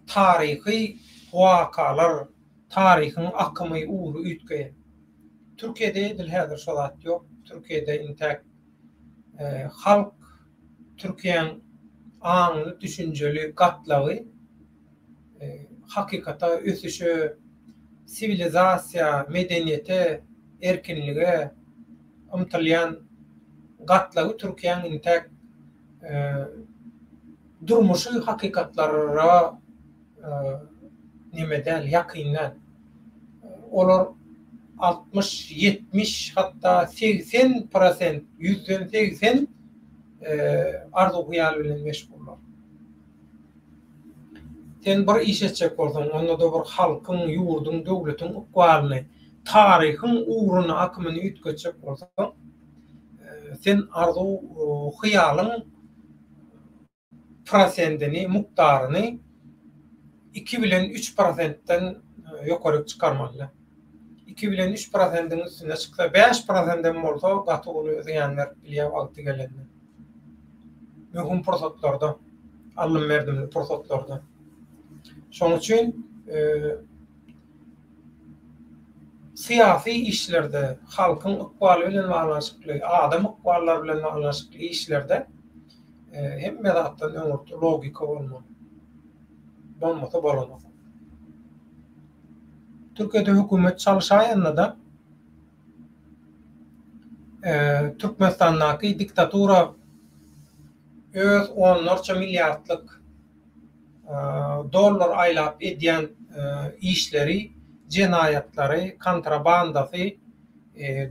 taryhy wakalar, taryhyň akymy, ugry üýtgeýär. Türkiýede edil häzir şo zat ýok. Türkiýede intäk halk Türkiýäň aňly, düşünjeli gatlagy hakykata, ösüşe, siwilizasiýa, medeniýete, erkinlige ymtylýan gatlagy Türkiýäň intäk durmuşy hakykatlara neme däl, ýakyn däl. Olar 60, 70, hatda 80 prosent, ýüzden 80 arzuw-hyýal bilen meşgullar. Sen bir iş etjek bolsaň, onda-da bir halkyň, ýurduň, döwletiň ykbalyny, taryhyň ugruny, akymyny üýtgetjek bolsaň, sen arzuw-hyýalyň prosentini, mukdaryny iki bilen üç prosentden ýokaryk çykarmaly. Iki bilen üç prosentiň üstüne çyksa, bäş prosentem bolsa gaty uly zyýan berip bilýär wagty gelende. Möhüm pursatlarda, aldym-berdimli pursatlarda. Şonuň üçin syýasy işlerde, halkyň ykbaly bilen baglanyşykly, adam ykballary bilen baglanyşykly işlerde Hemme zatdan öňürti logika bolmaly. Bolmasa bolanok. Türkiýede hökümet çalyşaýanda-da Türkmenistandaky diktatura öz onlarça milliardlyk dollar aýlap edýän işleri, jenaýatlary, kontrabandasy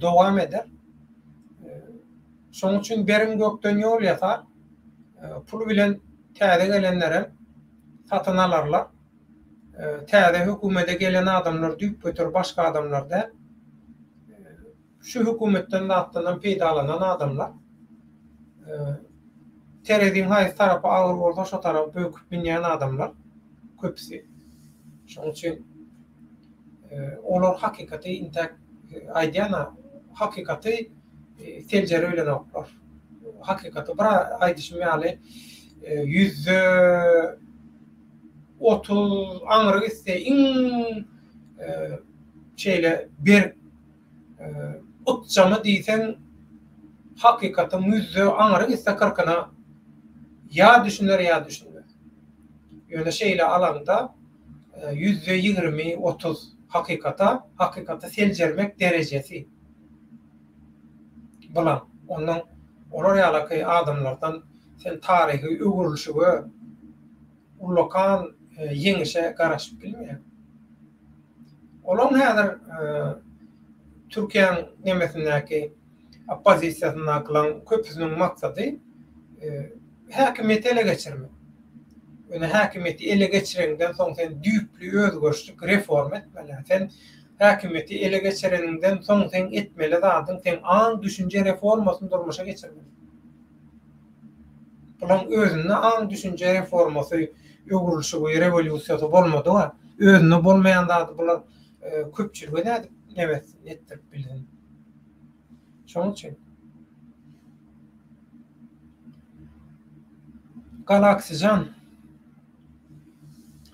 dowam eder. Şonuň üçin beriň gökden ýol ýasar, pul bilen täze gelenlerem satyn alarlar. Täze hökümede gelen adamlar düýpgöter başga adamlar däl. Şu hökümetden zatdanam peýdalanan adamlar. Tereziň haýsy tarapy agyr bolsa şo tarapa böküp münýän adamlar köpüsi. Şonuň üçin olar hakykaty intäk aýdýan-a, hakykaty seljere bilenoklar. Hakykaty bir aýdyşym ýaly 30% aňry gitse iň şeýle berk ykjamy diýseň hakykatyň ýüzde aňry gitse kyrkyna ýa düşüner ýa düşünmez. Ýöne şeýle alaňda 20%, 30 hakykata, hakykaty seljermek derejesi. Bulam ondan olar ýalaky adamlardan sen taryhy öwrülişige, ullakan ýeňişe garaşyp bilmeýäň. Olaň häzir Türkiýäň nemesindäki oppozisiýasyndakylaryň köpüsiniň maksady häkimiýeti ele geçirmek. Ýöne häkimiýeti ele geçireňden soň sen düýpli özgerişlik, reforma etmeli. Sen Häkimiýeti ele geçireniňden soň seň etmeli zadyň seň aň-düşünje reformasyny durmuşa geçirmek. Bulaň özünde aň-düşünje reformasy, öwrülişigi, rewolýusiýasy bolmady-a. Özünde bolmaýan zady bular köpçülige nädip neme etsin, etdirip bilsin. Şonuň üçin. Galaxy jan.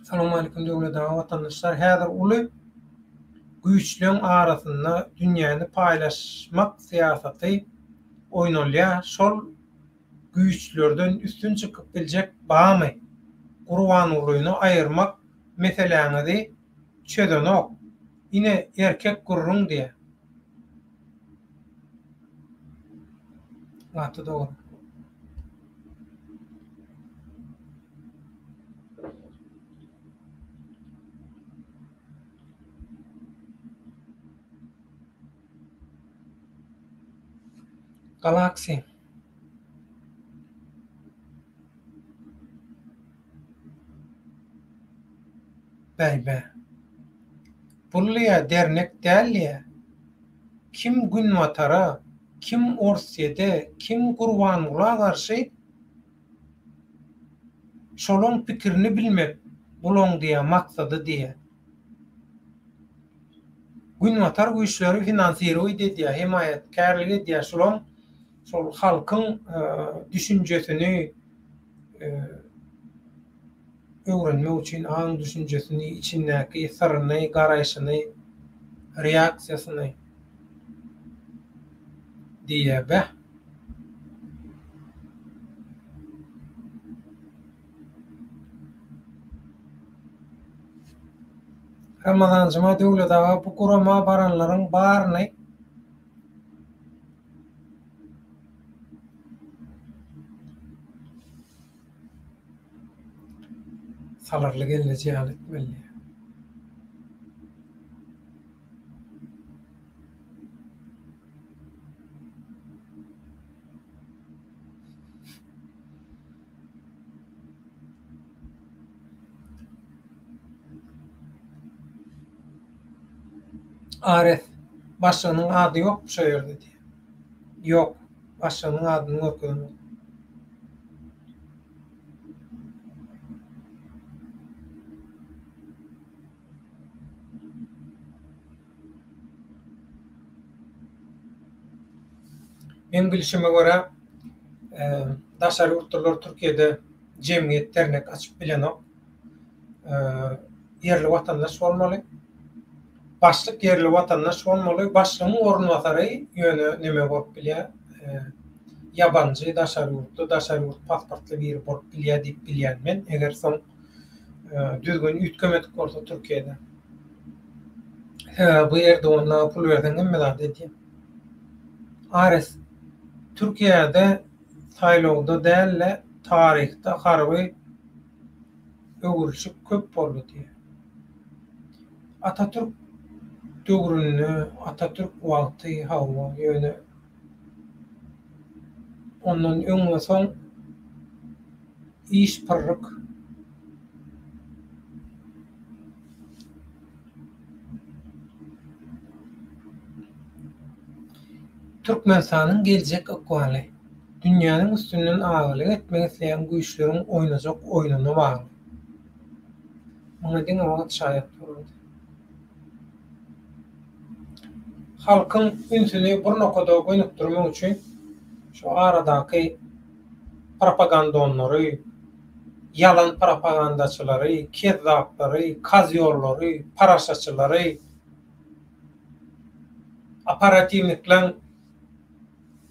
Salowmalikim Döwlet aga watandaşlar häzir uly güýçleň arasynda dünýäni paýlaşmak syýasaty oýnalýa şol güýçlerden üstün çykyp biljek bamy Gurbangulyny aýyrmak meseläňizi çözenok ine erkek gürrüň diýä. Gaty dogry. Galaxy. Bäý-bä. Bul-ýa dernek däl-ýä. Kim Günbatara, kim Orsýede, kim Gurbangula garşy. Şolaň pikirini bilmek bulaň diýýär maksady diýýär. Günbatar güýçleri finansirowit edýär, hemaýatkärlik edýär. Şulaň şol halkyň düşünjesini öwrenmek üçin aň-düşünjesini, içindäki syryny, garaýşyny, reaksiýasyny diýýär. Beh! Ramazanjyma Döwlet aga bu gurama baranlaryň baryny Salyrly gelneje ýaly etmeli. Ares, başlygynyň ady ýokmy şo ýerde diýýär. Ýok, başlygynyň adyny görkezenok. Meň bilşime görä, daşary ýurtlular Türkiýede jemgyýet, dernek açyp bilenok. Ýerli watandaş bolmaly. Başlyk ýerli watandaş bolmaly. Başlygyň orunbasary ýöne neme bolup bilýär? Ýabanjy, daşary ýurtly, daşary ýurt pasportly biri bolup bilýär diýip bilýän men. Eger soň düzgün üýtgemedik bolsa Türkiýede. Sebäbi bu Erdogana pul berseň hemme zady edýär. Ares, Türkiýede saýlawda däl-de taryhda harby öwrülişik köp boldy diýýär. Atatürk döwründe, Atatürk wagty hawa, ýöne ondan öň we soň iş pyrryk. Türkmenistanyň geljek ykbaly, dünýäniň üstünden agalyk etmek isleýän güýçleriň oýnajak oýnuna bagly. Muňa diňe wagt şaýat bolardy. Halkyň ünsüni bir nokada gönükdirmek üçin şu aradaky propagandonlary, ýalan propagandaçylary, kezzaplary, kozýollary, paraşaçylary, operatiwnikleň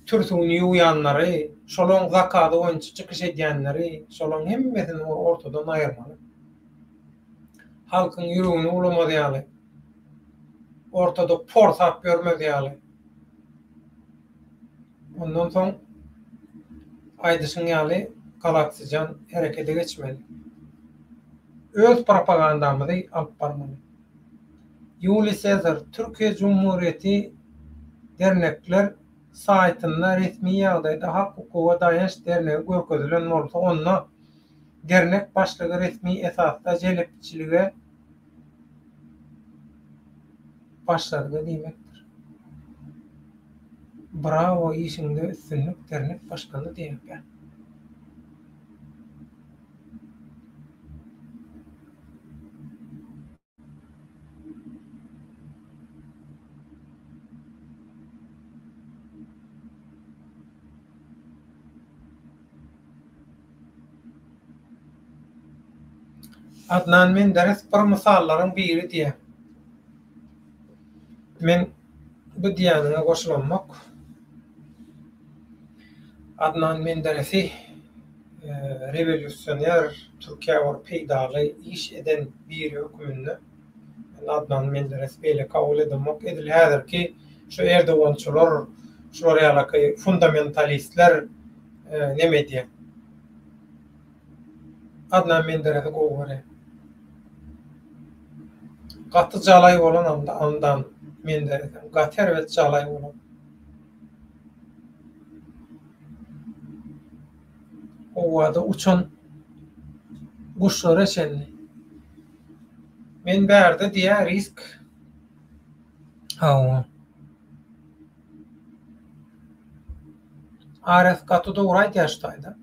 türsügini ýuwýanlary, şolaň zakazy boýunça çykyş edýänleri, şolaň hemmesini ortadan aýyrmaly. Halkyň ýüregini bulamaz ýaly, ortada porsap ýörmez ýaly. Ondan soň aýdyşyň ýaly Galaxyjan herekete geçmeli. Öz propagandamyzy alyp barmaly. Ýuliý Sezar, Türkiýe Jumhuriyeti dernekler saýtynda resmi ýagdaýda Hak-hukuga daýanç dernegi görkezilen bolsa onda dernek başlygy resmi esasda jelepçilige başladygy diýmekdir. Brawo işiňde üstünlik dernek başgany diýenkä. Adnan Menderes bir mysallaryň biri diýýär. Men bu diýýäniňe goşulamok. Adnan Menderesi rewolýusioner, Türkiýä bir peýdaly iş eden biri höküminde men Adnan Menderesi beýle kabul edemok. Edil häzirki şu Erdogançylar, şular ýalaky fundamentalistler neme edýär. Adnan Menderesi gowy görýän. Gaty jalaý bolan Adnan Menderesem. Gaty erbet jalaý bolan. Howada uçan guşlara çenli. Men bärde diýä risk. Hawa. Ares gaty dogry aýdýar şu taýda.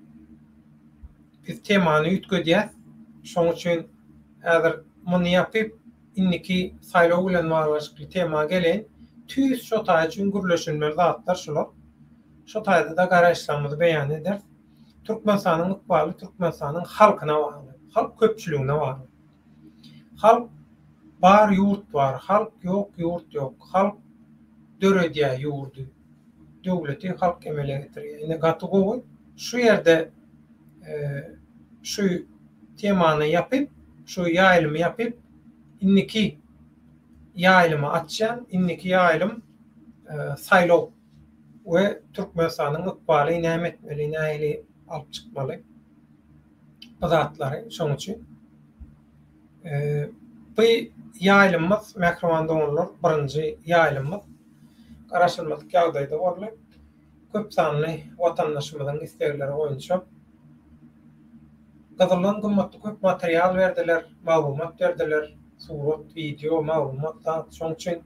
Biz temany üýtgedýäs. Şoň üçin häzir muny ýapyp, indiki saýlaw bilen baglanyşykly tema geleýin. Tüýs şo taý üçin gürleşilmeli zatlar şular. Şo taýda-da garaýyşlarymyzy beýan ederis. Türkmenistanyň ykbaly Türkmenistanyň halkyna bagly, halk köpçüligine bagly. Halk bar ýurt bar, halk ýok ýurt ýok. Halk döredýär ýurdy. Döwleti halk emele getirýär. Ine gaty gowy. Şu ýerde şu temany ýapyp, şu ýaýlymy ýapyp, indiki ýaýlymy açýan. Indiki ýaýlym saýlaw we Türkmenistanyň ykbaly näme etmeli, nähili alyp çykmaly bu zatlary şoň üçin. Bu ýaýlymymyz mähriban doganlar birinji ýaýlymymyz garaşylmadyk ýagdaýda boldy. Köp sanly watandaşymyzyň islegleri boýunça gyzyldan gymmatly köp material berdiler, maglumat berdiler, surat, wideo, maglumat zat. Şoň üçin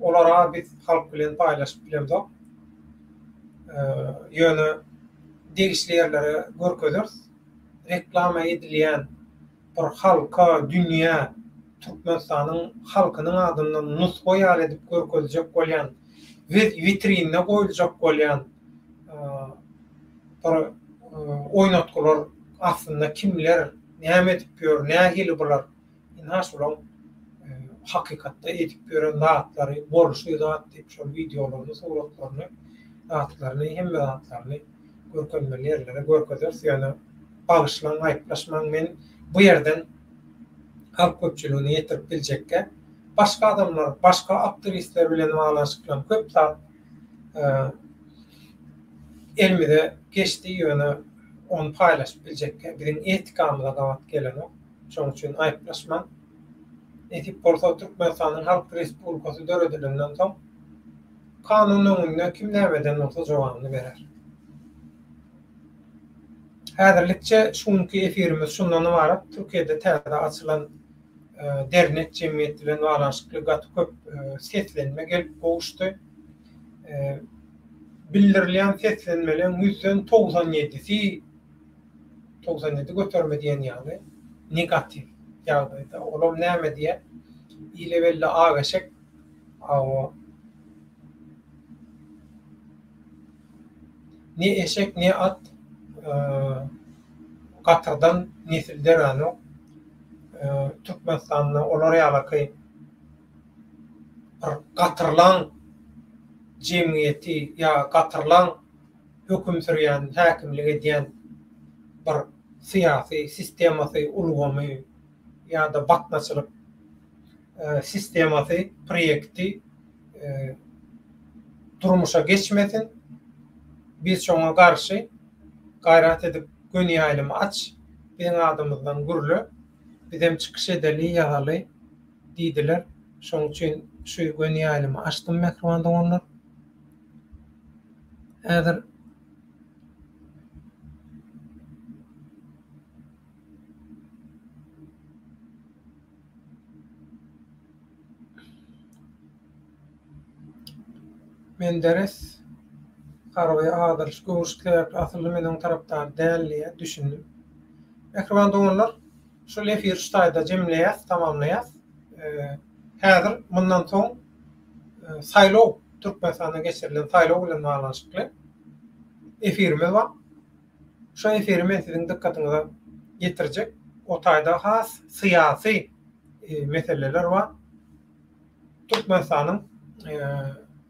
olara biz halk bilen paýlaşyp bilemzok. Ýöne degişli ýerlere görkezeris. Reklama edilýän bir halka, dünýä Türkmenistanyň halkynyň adyndan nusga ýaly edip görkeziljek bolýan, witrinde goýuljak bolýan bir oýnatgylar aslynda kimler, näme edip ýör, nähili bular, ynha şolaň hakykatda edip ýören zatlary, bolşy zat diýip şol wideolaryny, suratlaryny, zatlaryny, hemme zatlaryny görkezmeli ýerlere görkezeris, ýöne bagyşlaň, aýyplaşmaň, men bu ýerden halk köpçüligine ýetirip biljekkä, başga adamlar, başga aktiwistler bilen baglanyşyklan köp zat elimize geçdi, ýöne ony paýlaşyp biljekkä biziň etikamyza gabat gelenok, şonuň üçin aýyplaşmaň. Nesip bolsa Türkmenistanyň Halk Respublikasy döredilenden soň, Kanun öňünde kim näme eden bolsa jogabyny berer. Häzirlikçe şu günki efirimiz şundan ybarat. Türkiýede täze açylan dernek jemgyýet bilen baglanyşykly gaty köp seslenme gelip gowuşdy. Bildirilýän seslenmeleň ýüzden 97-si, 97 göterimi diýen ýaly negatiw ýagdaýda. Olam näme diýýär? Ile belli ak eşek Hawa. Ne eşek, ne at gatyrdan nesil döränok. Türkmenistanda olar ýalaky bir gatyrlaň jemgyýeti ýa gatyrlaň höküm sürýän, häkimlik edýän bir syýasy sistemasy, ulgamy ýa-da baknaçylyk sistemasy, proýekti durmuşa geçmesin. Biz şoňa garşy gaýrat edip göni ýaýlymy aç, biziň adymyzdan gürle, bizem çykyş edeli, ýazaly diýdiler. Şoň üçin şu göni ýaýlymy açdym mähriban doganlar. Häzir Menderes harby adylyş göwrüşik sebäpli asylly men oň tarapdary däl diýýär, düşündim. Mähriban doganlar, şul efiri şu taýda jemleýäs, tamamlaýas. Häzir mundan soň saýlaw, Türkmenistanda geçirilen saýlaw bilen baglanyşykly efirimiz bar. Şu efiri men siziň dykgatyňyza ýetirjek. O taýda has syýasy meseleler bar. Türkmenistanyň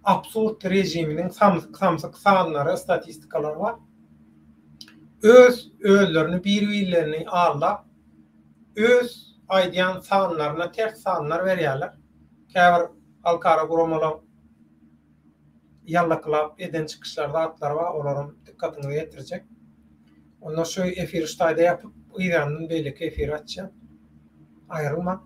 absurd režiminiň samsyk-samsyk sanlary, statistikalary bar. Öz özlerini bir-birlerini aldap, öz aýdýan sanlaryna ters sanlar berýärler. Käbir halkara guramalar ýallakylap eden çykyşlary zatlary bar olaram dykgatyňyza ýetirjek. Onda şu efiri şu taýda ýapyp yzýandan beýleki efiri açýan. Aýrylmaň.